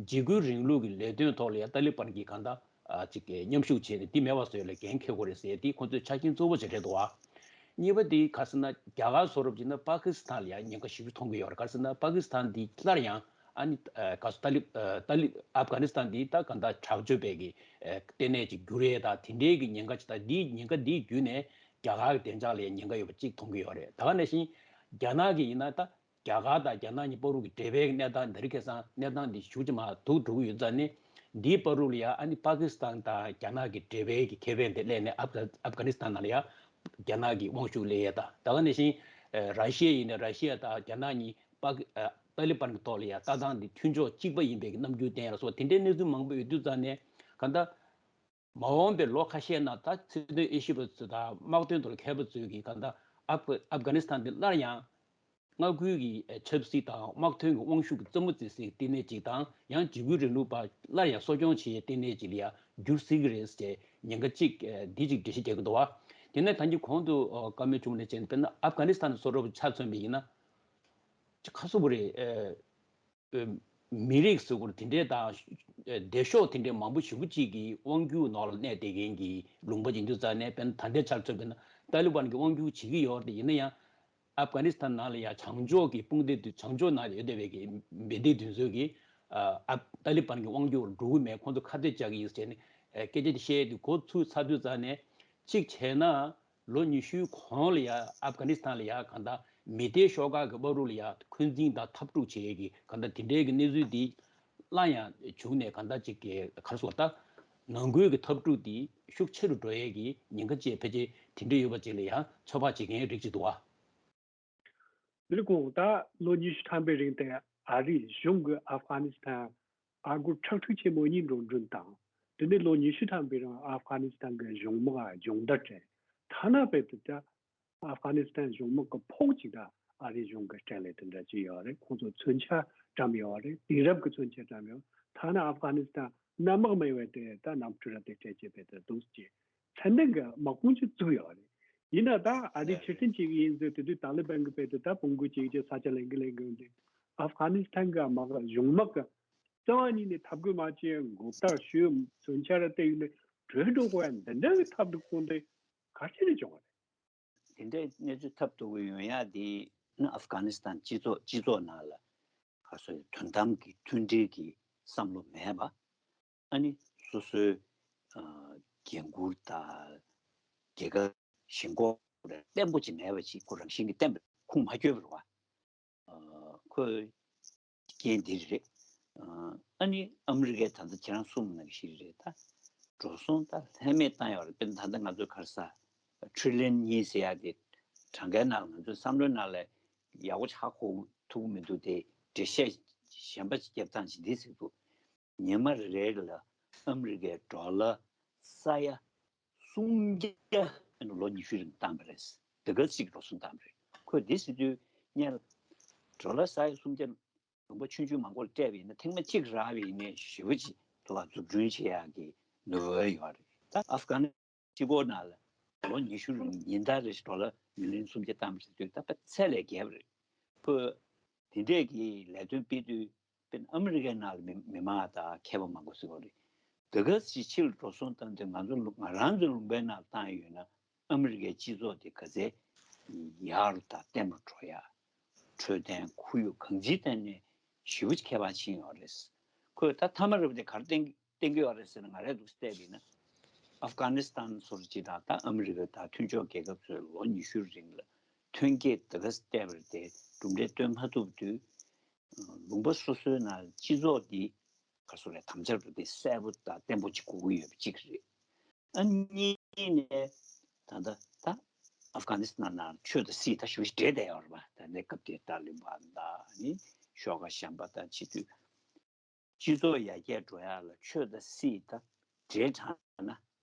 འཇིགས་སྐུལ་རིང་ལུགས་ཀྱི་ལས་དོན་ཐོག་ལ་ཡང་ཏཱ་ལི་བན་གྱིས་གང་ལྟར་ཨ་ཅིག་མཉམ་ཞུགས་བྱས་ནས་དེ་མེད་པ་བཟོ་ཡས་ལ་འགན་འཁྱེར་དགོས་རེད་ཟེར་དེ་ཁོང་ཚོའི་ཆ་རྐྱེན་གཙོ་བོ་ཞིག་རེད་འདུག་བ། གཉིས་པ་དེ་ག་ཟེར་ན་རྒྱ་གར་བཟོ་འདྲ་བྱས་ན་པ་ཀི་སི་ཐན་ལ་ཡང་ཉེན་ཁ་ཞེ་པོ་མཐོང་གི་ཡོད་རེད། ག་ཟེར་ན་པ་ཀི་སི་ཐན་འདི་སླར་ཡང་ཨ་ནི་ཨ་ག་ཟེར་ཏཱ་ལི་ཨ་ཏཱ་ལི་ཨབ་གྷ་ནི་སི་ཐན་འདི་ད་ག་ད་དྲག་སྤྱོད་པའི་གི་ཨ་ལྟེ་གནས་ཅིག་འགྱུར་ཡས་དང་དེ་འདྲའི་གི་ཉེན་ཁ་ཅིག་དང་འདིའི་ཉེན་ཁ་འདིའི་བརྒྱུད་ནས་རྒྱ་གར་གི་བདེ་འཇགས་ལ་ཡང་ཉེན་ཁ་ཡོད་པ་ཅིག་མཐོང་གི་ཡོད་རེད། ད་ག་ནང་བཞིན་རྒྱ་ནག་གི་ཡིན་ན་ད་རྒྱ་གར་དང་རྒྱ་ནག་གཉིས་བར་དུ་གི་འབྲེལ་བའི་གནས་སྟངས་འདི་རིགས་ཁ་སང་གནས་སྟངས་འདི་ཞེ་པོ་ཅིག་མར་སྡུག་འགྲོ་གི་ཡོད་ཙང་ནི། འདིའི་བར་དུ་ལ་ཡ་ཨ་ནི་པ་ཀི་སི་ཐན་དང་རྒྱ་ནག་གི་འབྲེལ་བའི་གི་ཁེ་ཕན་དེ་སླེབས་ནས་ཨབ་གྷ་ཨབ་གྷ་ནི་སི་ཐན་ནང་ལ་ཡ་རྒྱ་ནག་གི་དབང་ཤུགས་སླེབས་ཡ་ད་ད་ག་ནང་བཞིན་ར་ཤི་ཡ་ཡིན་ན་ར་ཤི་ཡ་དང་རྒྱ་ནག་གཉིས་པ་ཀི་ཨ་ཏཱ་ལི་བན་གི་ཐོག་ལ་ཡ་ལྟ་སྟངས་འདི་མཐུན་ཕྱོགས་གཅིག་པ་ཡིན་པའི་གི་རྣམ་འགྱུར་བསྟན་ཡ་ལ་སོགས་དེ་འདྲའི་གནས་ཚུལ་མང་པོ་ཡོད་དུས་ཙང་ནས་གང་ལྟར། མ་འོངས་པའི་ལོ་ཁ་ཤས་ནང་ད་སྲིད་དོན་དབྱེ་ཞིབ་པ་ཚོ་དང་དམག་དོན་ཐོག་མཁས་པ་ཚོས་ཀྱིས་གང་ལྟར་ཨབ་ཨབ་གྷ་ནི་སི་ཐན་འདི་སླར་ཡང་མངའ་ཁུལ་གྱི་ཆབ་སྲིད་དང་དམག་དོན་གྱི་དབང་ཤུགས་ཀྱི་རྩེ་མོ་རྩེ་སའི་ལྟེ་གནས་ཅིག་དང་ཡང་འཇིགས་སྐུལ་རིང་ལུགས་པ་སླར་ཡང་གསོ་སྐྱོང་བྱེད་ཡའི་ལྟེ་གནས་ཅིག་ལ་ཡང་འགྱུར་སྲིད་ཀྱི་རེད་ཟེར་ཉེན་ཁ་གཅིག་འདི་གཅིག་འགྲེལ་བཤད་རྒྱག་གི་འདུག་བ། དེ་ནས་ད་གིན་གོང་དུ་བཀའ་མོལ་བྱུང་ནས་བྱས་ནས་དཔེར་ན་ཨབ་གྷ་ནི་སི་ཐན་བཟོ་འདྲ་པོ་ཆ་མཚོན་པ་ཡིན་ན། ཁ་སོ་བོ་རེད། མི་རིགས་ཟེར་དགོས་དེ་འདྲའི་དང་སྡེ་ཤོག་དེ་འདྲའི་མང་པོ་ཞེ་པོ་ཅིག་གི་དབང་སྒྱུར་ནང་ལ་གནས་བསྡད་མཁན་གྱི་ལུང་པ་ཡིན་དུས་ཙང་ནས་དཔེར་ན་ད་ལྟའི་ཆར་མཚོན་པ་ཡིན་ན་ཏཱ་ལི་བན་གྱིས་དབང་སྒྱུར་བྱེད་ཀྱི་ཡོད་རེད། ཡིན་ན་ཡང་ཨབ་གྷ་ནི་སི་ཐན་ནང་ལ་ཡང་བྱང་ཕྱོགས་ཀྱི་དཔུང་སྡེ་དེ་བྱང་ཕྱོགས་ནང་ལ་ཡོད་བསྡད་པའི་གི་མི་སྡེ་དེ་ཚོས་ཀྱིས་ཨ་ཏཱ་ལི་བན་གྱི་དབང་སྒྱུར་འགྲོ་གི་མེད། ཁོང་ཚོ་ཁ་གཏད་བཅག་གི་ཡིན་ཟེར་ནས་སྐད་ཆ་དེ་བཤད་དུས་འགོ་ཚུགས་ཚར་དུས་ཙང་ནས་གཅིག་བྱས་ན། ལོ་ཉི་ཤུའི་གོང་ལ་ཡ་ཨབ་གྷ་ནི་སི་ཐན་ལ་ཡ་གང་ལྟར་མི་སྡེའི་ཤོག་ཁག་གི་བར་དུ་ལ་ཡ་འཁོན་འཛིན་དང་འཐབ་འཁྲུག་བྱེད་ཡས་ཀྱི་གང་ལྟར་དེ་འདྲའི་གི་གནས་ཚུལ་འདི་སླར་ཡང་བྱུང་ནས་གང་ལྟར་ཅིག་གི་ག་རེ་ཟེར་ད་ནང་ཁུལ་གྱི་འཐབ་འཁྲུག་འདི་ཤུགས་ཆེ་རུ་འགྲོ་ཡས་ཀྱི་ཉེན་ཁ་བཅས་ཕལ་ཆེར་དེ་འདྲ་ཡོད་པ་ཅིག་ལ་ཡང་ཚོད་དཔག་བྱེད་མཁན་རིགས་ཅིག་འདུག་བ། འདི་ལ་གོང་ད་ལོ་ཉི་ཤུ་ཐམ་པའི་རིང་དེ་ཨ་རིའི་གཞུང་གིས་ཨབ་གྷ་ནི་སི་ཐན་ཨ་སྒོར་ཁྲག་ཁྲིག་ཆེན་མོ་གཉིས་འགྲོ་གྲོན་བཏང་། དེ་ནས་ལོ་ཉི་ཤུ་ཐམ་པའི་རིང་ཨབ་གྷ་ནི་སི་ཐན་གྱི་གཞུང་དམག་སྦྱོང་བརྡར་སྤྲད། ཐ་ན་དཔེ་དེ་ད་ཨབ་གྷ་ནི་སི་ཐན་གཞུང་དམག་གི་ཕོགས་ཅིག་ད་ཨ་རིའི་གཞུང་གིས་སྤྲད་ལེ་དེ་འདྲ་ཅིག་ཡོད་རེད། ཁོང་ཚོ་མཚོན་ཆ་བཀྲམ་ཡོད་རེད། དེང་རབས་ཀྱི་མཚོན་ཆ་བཀྲམ་ཡོད། ཐ་ན་ཨབ་གྷ་ནི་སི་ཐན་གནམ་དམག་མེད་པའི་དེ་ད་གནམ་གྲུ་ར་དེ་སྤྲད་བྱས་དཔེ་དེ་འདུག་ཅེས། ཚད་ལྡན་གྱི་དམག་དཔུང་ཅིག་བཙུགས་ཡོད་རེད། ཡིན་ན་ད་ཨ་རིས་ཕྱིར་འཐེན་བྱེད་ཀྱི་ཡིན་ཟེར་དེ་དུས་ཏཱ་ལི་བན་གྱི་དཔེ་དེ་ད་དཔུང་རྒོལ་བྱེད་ཀྱི་ས་ཆ་ལེན་གི་ལེན་གི་ཡོད་འདུག་ཨབ་གྷ་ནི་སི་ཐན་གྱི་དམག་གཞུང་དམག་གི་རྩ་བ་ཉིད་ནས་འཐབ་རྒོལ་མ་བྱས་མགོ་བཏགས་ཞུས་མཚོན་ཆ་ར་སྟེར་ཡོད་ནས་བྲོས་འགྲོ་དགོས་ཡ་འདི་འདྲ་གི་ཐབས་སྡུག་ཁོང་དེ་ག་ཅི་ནས་བྱུང་བ་རེད། དེ་འདྲའི་གནས་ཚུལ་ཐབས་སྡུག་གི་ཡོང་ཡ་དེ་ནི་ཨབ་གྷ་ནི་སི་ཐན་སྤྱི་ཚོགས་སྤྱི་ཚོགས་ནང་ལ་ག་སོ་དོན་དམ་གྱི་མཐུན་སྒྲིལ་གྱི་བསམ་བློ་མེད་པ། ཨ་ནི་སོ་སོའི་ཨ་འགན་འཁུར་དང་རྒྱལ་ཁབ་ཞེན་ཁོག་བརྟན་པོ་ཅིག་མེད་པ་ཅིག་ཁོ་རང་བཞིན་གྱིས་བརྟན་པ་ཁུངས་མ་འཁྱོལ་བ་རེད་བ། ཨ་ཁོའི་རྐྱེན་འདི་རེད། ཨ་ནི་ཨ་མི་རི་ཀས་ད་ལྟ་ཁྱེད་རང་གསུངས་ནང་བཞིན་རེད་ད། འགྲོ་སོང་ད་ལྷད་མེད་བཏང་ཡོད་རེད། དཔེར་ན་ད་ལྟ་ང་ཚོ་ག་རེ་ཟ་ཁྲི་ལན་གཉིས་ཟེར་ཡ་དེ་གྲངས་ཀའི་ནང་ལ་ང་ཚོའི་བསམ་བློའི་ནང་ལ་ཡག་པོ་ཆགས་ཁོ་ཐུབ་ཀྱི་མི་འདུག་དེ་འགྲེལ་བཤད་གཞན་པ་ཅིག་རྒྱབ་སྟངས་ཅིག་འདི་ཟེར་འདུག་ཉི་མ་རེ་རེ་ལ་ཨ་མི་རི་ཀའི་ཌོ་ལར་ས་ཡ་སུམ་བརྒྱ་ལོ་ཉི་ཤུའི་རིང་བཏང་བ་རེད། དེ་ག་ཅིག་འགྲོ་སོང་བཏང་བ་རེད། ཁོས་འདི་ཟེར་དུས་སྔོན་ལ་ཌོ་ལར་ས་ཡ་སུམ་བརྒྱ་ལུང་པ་ཆུང་ཆུང་མང་པོར་སྤྲད་པ་ཡིན་ན་ཐེངས་མ་གཅིག་རག་པ་ཡིན་ནའི་ཞེ་པོ་ཅིག་ཐོག་ལ་འཛུགས་སྐྲུན་བྱེད་ཡག་གི་ནུས་པ་ཡོད་རེད། ད་ཨབ་གྷ་ནི་སི་ཐན་གཅིག་པོ་ནང་ལ་ལོ་ཉི་ཤུ་རིང་ཉིན་ལྟར་རེ་བཞིན་ཌོ་ལར་མི་ལི་ཡོན་སུམ་བརྒྱ་བཏང་བ་ཟེར་དུས་ད་དཔེ་ཚད་ལས་བརྒལ་བ་རེད། ཁོས་དེ་འདྲས་ཀྱི་ལས་དོན་སྤེལ་དུས་དཔེར་ན་ཨ་མི་རི་ཀའི་ནང་ལ་མི་མི་མང་དང་མཁས་པ་མང་པོ་ཟེར་བ་རེད། དེ་ག་ཅིག་ཕྱིར་འགྲོ་སོང་བཏང་དུས་ང་ཚོ་ང་རང་ཚོའི་ལུང་པའི་ནང་ལ་བཏང་ཡོད་ན་ཨ་མི་རི་ཀའི་སྤྱི་ཚོགས་དེ་ག་ཚད་ཡག་རུ་དང་བརྟན་པོ་འགྲོ་ཡ། འཕྲོད་བསྟེན་ཁོར་ཡུག་གང་ཅིའི་སྟེང་ནས་ཞེ་པོ་ཅིག་ཁྱད་པར་ཕྱིན་ཡོད་རེད། ཁོས་ད་མཐའ་མ་རེད་པ་དེ་ག་རེ་བསྟན་བསྟན་གྱི་ཡོད་རེད་ཟེར་ན་ང་རས་འདུག་བལྟས་པ་ཡིན་ན། ཨབ་གྷ་ནི་སི་ཐན་སོར་ཅིག་དང་ད་ཨ་མི་རི་ཀ་དང་མཐུན་ཕྱོགས་རྒྱལ་ཁབ་ཚོས་ལོ་ཉི་ཤུའི་རིང་ལ་ཐོན་སྐྱེད་དེ་ག་བལྟས་པ་རེད་དེ་གྲུབ་འབྲས་སྟོན་མ་ཐུབ་དུས། ལུང་པ་སོ་སོའི་ནང་སྤྱི་ཚོགས་འདི་ག་སོ་རེད་དམ་བཅའ་རུ་དེ་གསལ་པོ་དང་བརྟན་པོ་ཅིག་དགོས་ཀྱི་ཡོད་པ་གཅིག་རེད། ཨ་གཉིས་ནས་ད་ལྟ་ད་ཨབ་གྷ་ནི་སི་ཐན་ནང་ཆོས་དང་སྲིད་ད་ཞུ་ཞིག་འདྲེས་བསྡད་ཡོད་རེད་པ། ད་ལྟའི་སྐབས་དེའི་ཏཱ་ལི་བན་དང་ནི་ཤོག་ཁག་གཞན་པ་དང་བྱེད་དུས་སྤྱི་ཚོགས་ཡར་རྒྱས་འགྲོ་ཡག་ལ་ཆོས་དང་སྲིད་ད་འདྲེས་དྲགས་ན་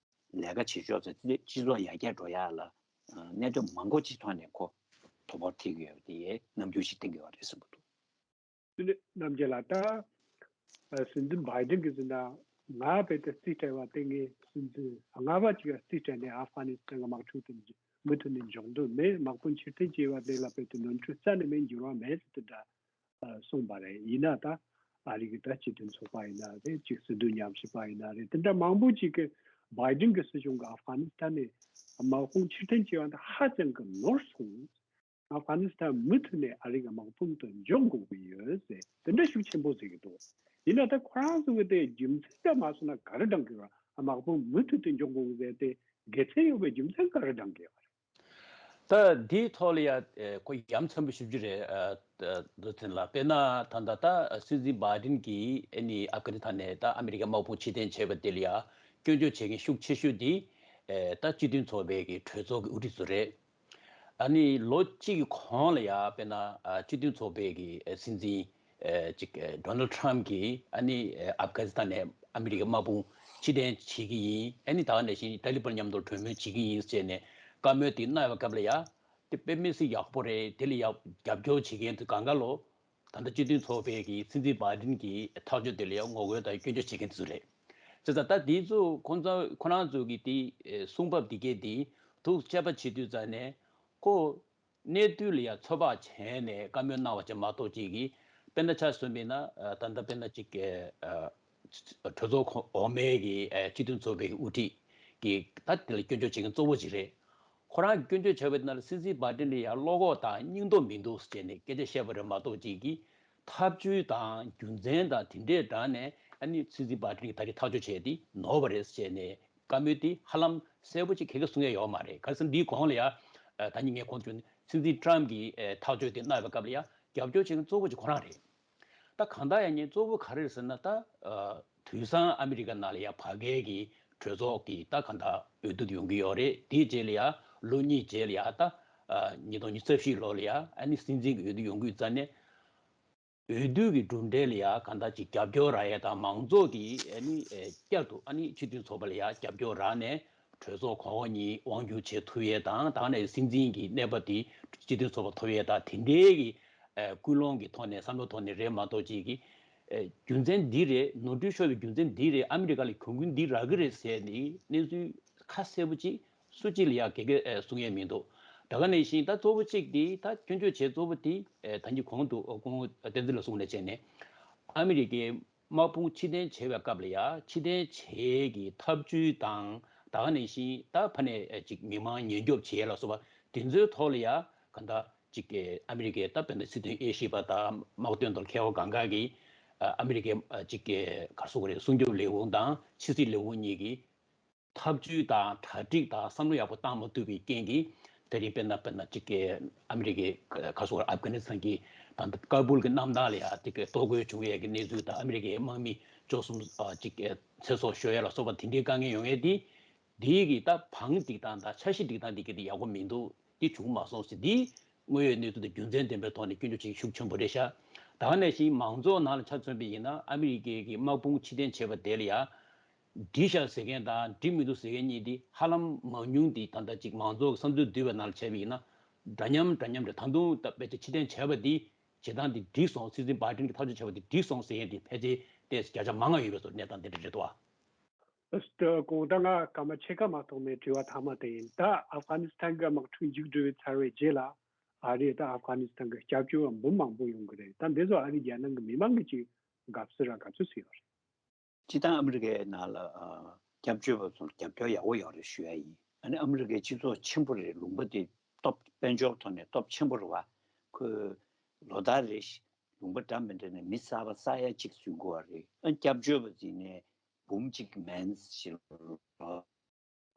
ལས་ཀ་བྱེད་ཕྱོགས་ཚོ་སྤྱི་ཚོགས་ཡར་རྒྱས་འགྲོ་ཡག་ལ་གནད་དོན་མང་པོ་ཅིག་ཐོག་ནས་ཁོ་དོ་ཕོག་ཐེབས་ཀྱི་ཡོད་པ་དེ་རྣམ་འགྱུར་ཞིག་བསྟན་གྱི་ཡོད་རེད་བསམ་གྱི་འདུག་དེ་ནས་རྣམ་རྒྱལ་ལགས་ད། སྲིད་འཛིན་བྷའི་ཌེན་གྱིས་ཟེར་ན་ང་རྦད་དེ་རྩིས་སྤྲད་པ་དེ་ངས་སྲིད་འཛིན་ལྔ་པ་ཅིག་ལ་རྩིས་སྤྲད་ནས་ཨབ་གྷ་ནི་སི་ཐན་གྱི་དམག་འཁྲུག་དེ་མུ་མཐུད་ནས་འཇོག་འདོད་མེད། དམག་དཔུང་ཕྱིར་འཐེན་བྱས་པ་དེ་ལ་རྦད་དེ་ནོར་འཁྲུལ་རྩ་ནས་མེད། འགྱུར་བ་མེད་ཟེར་དེ་འདྲ་གསུངས་པ་རེད། ཡིན་ན་ད་ཨ་རི་གི་ད་སྤྱི་མཐུན་ཚོགས་པ་ཡིན་ན་རེད། ཅིག་སྲིད་དོན་ཉམས་ཞིབ་པ་ཡིན་ན་རེད། དེ་འདྲ་མང་པོ་ཅིག་གིས་བྷའི་ཌེན་གྱི་སྲིད་གཞུང་གིས་ཨབ་གྷ་ནི་སི་ཐན་ནས་དམག་དཔུང་ཕྱིར་འཐེན་བྱས་པ་འདི་ཧ་ཅང་གི་ནོར་སོང་། ཨབ་གྷ་ནི་སི་ཐན་མུ་མཐུད་ནས་ཨ་རི་གི་དམག་དཔུང་དུ་འཇོག་དགོས་ཀྱི་ཡོད་ཟེར་དེ་འདྲ་ཤུགས་ཆེན་པོ་ཟེར་གྱི་འདུག་ཡིན་ན་ད་ཁོ་རང་ཚོ་གི་དེ་རྒྱུ་མཚན་འདྲ་མ་སོང་ན་ག་རེ་འདྲ་གི་ར། དམག་དཔུང་མུ་མཐུད་དུ་འཇོག་དགོས་ཟེར་དེ་དགེ་མཚན་ཡོད་པའི་རྒྱུ་མཚན་ག་རེ་འདྲ་གི་ར། ད་འདིའི་ཐོག་ལ་ཡ་ཨེ་ཁོ་ཡ་མཚན་པོ་ཞུ་རྒྱུ་རེད། ཨ་ད་རྡོ་ཚན་ལགས། དཔེར་ན་ད་ལྟ་ད་སྲིད་འཛིན་བྷའི་ཌེན་གྱིས་ཨ་ནི་ཨབ་གྷ་ནི་སི་ཐན་ནས་ད་ཨ་མི་རི་ཀའི་དམག་དཔུང་ཕྱིར་འཐེན་བྱས་པ་དེ་ལ་ཡ་སྐྱོན་བརྗོད་བྱེད་མཁན་ཤུགས་ཆེ་ཤོས་དེ་ཨེ་ད་སྤྱི་མཐུན་ཚོགས་པའི་གི་གྲོས་ཚོགས་ཀྱི་དབུ་ཁྲིད་ཚོ་རེད། ཨ་ནི་ལོ་གཅིག་གི་གོང་ལ་ཡ་དཔེར་ན་ཨ་སྤྱི་མཐུན་ཚོགས་པའི་གི་ཨེ་སྲིད་འཛིན་ཨེ་ཅིག་ཨེ་ཌོ་ནལ་ཊམ་གྱིས་ཨ་ནི་ཨེ་ཨབ་གྷ་ནི་སི་ཐན་ནས་ཨ་མི་རི་ཀའི་དམག་དཔུང་ཕྱིར་འཐེན་བྱེད་ཀྱི་ཡིན། ཨ་ནི་ད་ག་ནང་བཞིན་ཏཱ་ལི་བན་མཉམ་དུ་གྲོས་མོལ་བྱེད་ཀྱི་ཡིན་ཟེར་ནས་བཀའ་མོལ་དེ་གནང་བའི་སྐབས་ལ་ཡ་དེ་དཔེ་མི་སྲིད་ཡག་པོ་རེད། དེ་ལ་ཡ་རྒྱབ་སྐྱོར་བྱེད་མཁན་དེ་གང་ག་ལོ་ད་ལྟ་སྤྱི་མཐུན་ཚོགས་པའི་གི་སྲིད་འཛིན་བྷའི་ཌེན་གྱི་ཐག་གཅོད་དེ་ལ་ཡང་ངོ་རྒོལ་དང་སྐྱོན་བརྗོད་བྱེད་མཁན་དེ་ཚོ་རེད། བྱས་ཙང་ད་དེ་ཚོ་ཁོང་ཚོ་ཁོ་རང་ཚོ་གི་དེ་ཨེ་གསུང་བབ་དེ་གས་དེ་ཐུགས་དཔྱད་པ་བྱེད་དུས་ཙང་ནས་ཁོ་གནས་དུས་ལ་ཡང་ཚོད་དཔག་བྱས་ནས་བཀའ་མོལ་གནང་བ་ཅིག་མ་གཏོགས་ཅིག་གི། དཔེར་ན་ཆ་བཞག་པ་ཡིན་ན་ཨ་ད་ལྟ་དཔེར་ན་ཅིག་གི་ཨ་གྲོས་ཚོགས་འོག་མའི་གི་ཨ་སྤྱི་མཐུན་ཚོགས་པའི་གི་དབུ་ཁྲིད་ཀྱི་ད་དེ་ལ་སྐྱོན་བརྗོད་བྱེད་མཁན་གཙོ་བོ་ཅིག་རེད། ཁོ་རང་གིས་སྐྱོན་བརྗོད་བྱས་པ་ཡིན་ན་སྲིད་འཛིན་བྷའི་ཌེན་ལ་ཡང་བློ་ཁོག་དང་སྙིང་སྟོབས་མི་འདུག་ཟེར་ནས་སྐད་ཆ་བཤད་པ་རེད་མ་གཏོགས་ཅིག་གི་ཐབས་ཇུས་དང་རྒྱུ་མཚན་དང་དེ་འདྲའི་དྲངས་ནས་ཨ་ནི་སྲིད་འཛིན་བྷའི་ཌེན་གྱིས་ད་རེས་ཐག་གཅོད་བྱས་དེ་ནོར་བ་རེད་ཟེར་ནས་བཀའ་མོལ་དེ་ཧ་ལམ་གསལ་པོ་ཅིག་ག་གེ་གསུང་ཡ་ཡོད་མ་རེད། ག་རེ་ཟེར་ན་འདིའི་གོང་ལ་ཡ་ཨ་ད་ནི་ངས་གོང་དུ་ཞུས་ནས་སྲིད་འཛིན་ཊམ་གྱིས་ཨ་ཐག་གཅོད་དེ་གནང་བའི་སྐབས་ལ་ཡ་རྒྱབ་སྐྱོར་བྱེད་མཁན་གཙོ་བོ་ཅིག་ཁོ་རང་རེད། ད་གང་ལྟར་ཡང་ཉེན་གཙོ་བོ་ག་རེ་རེད་ཟེར་ན་ད་ཨ་དུས་སང་ཨ་མི་རི་ཀ་ནང་ལ་ཡ་བར་བརྒལ་གྱི་གྲོས་ཚོགས་ཀྱི་ད་གང་ལྟར་འོས་བསྡུ་ཡོང་གི་ཡོད་རེད། དེའི་རྗེས་ལ་ཡ་ལོ་གཉིས་རྗེས་ལ་ཡ་ད་ཨ་ཉིས་སྟོང་ཉི་ཤུ་རྩ་བཞི་ལོ་ལ་ཡ་ཨ་ནི་སྲིད་འཛིན་གྱི་འོས་བསྡུ་ཡོང་གི་ཡོད་ཙང་ནས། འོས་བསྡུ་གི་གྲུབ་འབྲས་ལ་ཡ་གང་ལྟར་ཅིག་རྒྱབ་སྐྱོར་རག་ཡས་དང་མང་ཚོགས་ཀྱིས་ཨ་ནི་ཨེ་བསྐྱར་དུ་ཨ་ནི་སྤྱི་མཐུན་ཚོགས་པ་ལ་ཡ་རྒྱབ་སྐྱོར་རག་ནས་གྲོས་ཚོགས་གོང་འོག་གཉིས་དབང་སྒྱུར་བྱེད་ཐུབ་ཡས་དང་། ད་ག་ནས་སྲིད་འཛིན་གྱི་གནས་བབ་དེ་སྤྱི་མཐུན་ཚོགས་པ་ཐོབ་ཡས་དང་། དེ་འདྲའི་གི་ཨེ་ཀུན་སློང་གི་ཐོག་ནས་བསམ་བློ་ཐོག་ནས་རེད་མ་གཏོགས་ཅིག་གི་ཨེ་རྒྱུ་མཚན་འདི་རེད། ནོར་འཁྲུལ་ཤོར་བའི་རྒྱུ་མཚན་འདི་རེད། ཨ་མི་རི་ཀ་ལ་གྱོང་གུན་འདི་རག་གི་རེད་ཟེར་ནས་གནས་ཚུལ་ཁ་གསལ་པོ་ཅིག་སུ་གཅིག་ལ་ཡ་ག་གེ་ཨེ་གསུང་ཡས་མི་འདུག་ད་ག་ནང་བཞིན་ད་གཙོ་བོ་གཅིག་དེ་ད་སྐྱོན་བརྗོད་བྱེད་གཙོ་བོ་དེ་ཨེ་ད་གིན་གོང་དུ་ཨ་སྐུ་ངོ་བསྟན་འཛིན་ལགས་གསུངས་ནས་བྱས་ནས་ཨ་མི་རི་ཀའི་དམག་དཔུང་ཕྱིར་འཐེན་བྱེད་པའི་སྐབས་ལ་ཡ་ཕྱིར་འཐེན་བྱེད་ཀྱི་ཐབས་ཇུས་དང་། ད་ག་ནང་བཞིན་ད་ཕ་ནས་ཨེ་ཅིག་མི་མང་ཉེན་སྐྱོབ་བྱེད་ལ་སོགས་པ་དེ་ཚོའི་ཐོག་ལ་ཡ་ག་ད་ཅིག་གི་ཨ་མི་རི་ཀའི་ད་དཔེར་ན་སྲིད་དོན་དབྱེ་ཞིབ་པ་དང་དམག་དོན་དང་མཁས་པ་གང་ག་གིས་ཨ་ཨ་མི་རི་ཀའི་ཨ་ཅིག་གི་ག་རེ་ཟེར་དགོས་རེད། སྲུང་སྐྱོབ་ལས་ཁུངས་དང་ཕྱི་སྲིད་ལས་ཁུངས་གཉིས་ཀྱིས་ཐབས་ཇུས་དང་གྲ་སྒྲིག་དང་བསམ་བློ་ཡག་པོ་བཏང་མ་ཐུབ་པའི་རྐྱེན་གྱིས་དེ་རིང་དཔེར་ན་དཔེར་ན་གཅིག་གི་ཨ་མི་རི་ཀའི་ག་རེ་ཟེར་དགོས་རེད། ཨབ་གྷ་ནི་སི་ཐན་གྱི་ད་ལྟ་ཀ་བུལ་གྱི་གནམ་ཐང་ལ་ཡ་དེ་གའི་གཏོར་རྒོལ་བྱུང་ཡས་ཀྱི་གནས་ཚུལ་དང་། ཨ་མི་རི་ཀའི་དམག་མི་བཅུ་གསུམ་ཨ་གཅིག་གི་ཚེ་སྲོག་ཤོར་ཡས་ལ་སོགས་པ་དེ་འདྲའི་དཀའ་ངལ་ཡོང་ཡས་དེ། དེའི་གི་ད་བང་སྒྲིག་སྟངས་དང་འཆར་གཞི་སྒྲིག་སྟངས་དེ་གི་དེ་ཡག་པོ་མི་འདུག་དེ་བྱུང་མ་སོང་ཟེར། དེ་དངོས་ཡོད་གནས་ཚུལ་དང་རྒྱུ་མཚན་ལྡན་པའི་ཐོག་ནས་སྐྱོན་བརྗོད་བྱེད་ཤུགས་ཆེན་པོ་རེད་ཤག་ད་ག་ནང་བཞིན་མང་ཚོགས་ནང་ལ་ཆ་མཚོན་པ་ཡིན་ན་ཨ་མི་རི་ཀའི་གི་དམག་དཔུང་ཕྱིར་འཐེན་བྱས་པ་དེ་ལ་ཡ་འགྲིག་ཤག་ཟེར་མཁན་དང་འགྲིག་མི་འདུག་ཟེར་མཁན་གཉིས་དེ་ཧ་ལམ་མང་ཉུང་དེ་ད་ལྟ་ཅིག་མང་ཚོགས་ཀྱི་བསམ་ཚུལ་བསྡུས་པའི་ནང་ལ་བྱས་པ་ཡིན་ན་འདྲ་མཉམ་འདྲ་མཉམ་རེད། ད་དུང་ད་ཕལ་ཆེར་ཕྱིར་འཐེན་བྱས་པ་དེ་བྱེད་སྟངས་དེ་འགྲིག་སོང་། སྲིད་འཛིན་བྷའི་ཌེན་གྱིས་ཐག་གཅོད་བྱས་པ་དེ་འགྲིག་སོང་ཟེར་མཁན་དེ་ཕལ་ཆེར་ཏོག་ཙམ་བརྒྱ་ཆ་མང་བ་ཡོད་པའི་བཟོ་གནས་སྟངས་དེ་འདྲ་རེད་འདུག་ཨ། ཨ་ད་གོང་ད་ང་སྐར་མ་ཕྱེད་ཀ་མ་གཏོགས་མེད། དྲི་བ་མཐའ་མ་དེ་ཡིན། ད་ཨབ་གྷ་ནི་སི་ཐན་གྱི་དམག་འཁྲུག་མཇུག་སྒྲིལ་ཚར་བའི་རྗེས་ལ་ཨ་རིས་ད་ཨབ་གྷ་ནི་སི་ཐན་གྱི་སྐྱབས་བཅོལ་བ་འབུམ་མང་པོ་ཡོང་གི་རེད། ད་འདི་ཚོ་ཨ་རིའི་རྒྱལ་ནང་གི་མི་མང་གི་ཅིག་དགའ་བསུ་ར་དགའ་བསུ་ཟིག་ཡོད་རེད། སྤྱིར་བཏང་ཨ་མི་རི་ཀའི་ནང་ལ་ཨ་སྐྱབས་བཅོལ་བ་ཚོར་རྒྱབ་སྐྱོར་ཡག་པོ་ཡོད་རེད་ཞུ་ཡ་ཡིན། ཨ་ནི་ཨ་མི་རི་ཀའི་སྤྱི་ཚོགས་ཆེན་པོ་རེད། ལུང་པ་དེ་སྟོབས་དཔལ་འབྱོར་ཐོག་ནས་སྟོབས་ཆེན་པོ་རེད་བ། ཁོས་ལོ་ལྟར་རེ་བཞིན་ལུང་པ་འདྲ་མི་འདྲ་ནས་མི་གསར་པ་ས་ཡ་གཅིག་འཛུལ་དགོས་པ་རེད། ཨ་སྐྱབས་བཅོལ་བ་ཟེར་ནས་འབུམ་གཅིག་མན་ཞེས་ལོ་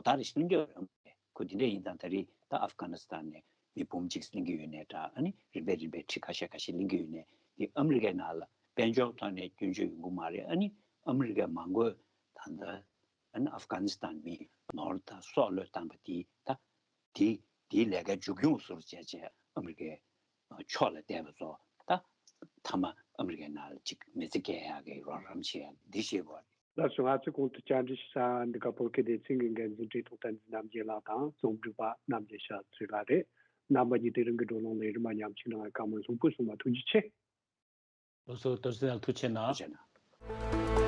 ལྟར་རེ་བཞིན་སླེབས་ཀྱི་ཡོད་རེད། ཁོ་དེ་འདྲ་ཡིན་ཙང་ད་རེས་ད་ཨབ་གྷ་ནི་སི་ཐན་ནས་མི་འབུམ་གཅིག་སླེབས་ཀྱི་ཡོད་ནའི་འདྲ། ཨ་ནི་རིམ་པས་རིམ་པས་ཁྲི་ཁ་ཤས་ཁ་ཤས་སླེབས་ཀྱི་ཡོད་ནའི་དེ་ཨ་མི་རི་ཀའི་ནང་ལ་དཔལ་འབྱོར་ཐོག་ནས་སྐྱོན་བརྗོད་ཡོང་གི་མ་རེད། ཨ་ནི་ཨ་མི་རི་ཀའི་མ་དངུལ་ད་ལྟ་ཨ་ནི་ཨབ་གྷ་ནི་སི་ཐན་མི་ནོར་དང་སྲོག་བློས་བཏང་པ་དེ་ད་དེ་དེའི་ལས་ཀའི་མཇུག་སྐྱོང་ཟུར་བྱས་བྱས་ཨ་མི་རི་ཀའི་ཕྱོགས་ལ་བསྡད་པ་ཚོ་ད་མཐའ་མ་ཨ་མི་རི་ཀའི་ནང་ལ་ཅིག་མི་ཚེ་སྐྱེལ་ཡག་གི་རོགས་རམ་བྱེད་ཡག་འདི་བྱེད་དགོས་རེད། ལགས་སོ། ང་ཚོས་གོང་དུ་བཅར་འདྲི་ཞུ་ས་འདི་ག་བོད་སྐད་སྡེ་ཚན་གྱི་འགན་འཛིན་བཀྲས་མཐོང་བསྟན་འཛིན་རྣམ་རྒྱལ་ལགས་དང་རྩོམ་སྒྲིག་པ་རྣམ་རྒྱལ་ཤཱ་ཚེ་རིང་ལགས་རེད། རྣམ་པ་གཉིས་དེ་རིང་གི་བགྲོ་གླེང་ལས་རིམ་མ་ཉམས་ཆག་གནང་བའི་བཀའ་མོལ་ལྷུག་པོ་གསུངས་པ་ཐུགས་རྗེ་ཆེ། ལགས་སོ། རྡོ་རྗེ་ལགས་ཐུགས་རྗེ་གནང་། ཐུགས་རྗེ་གནང་།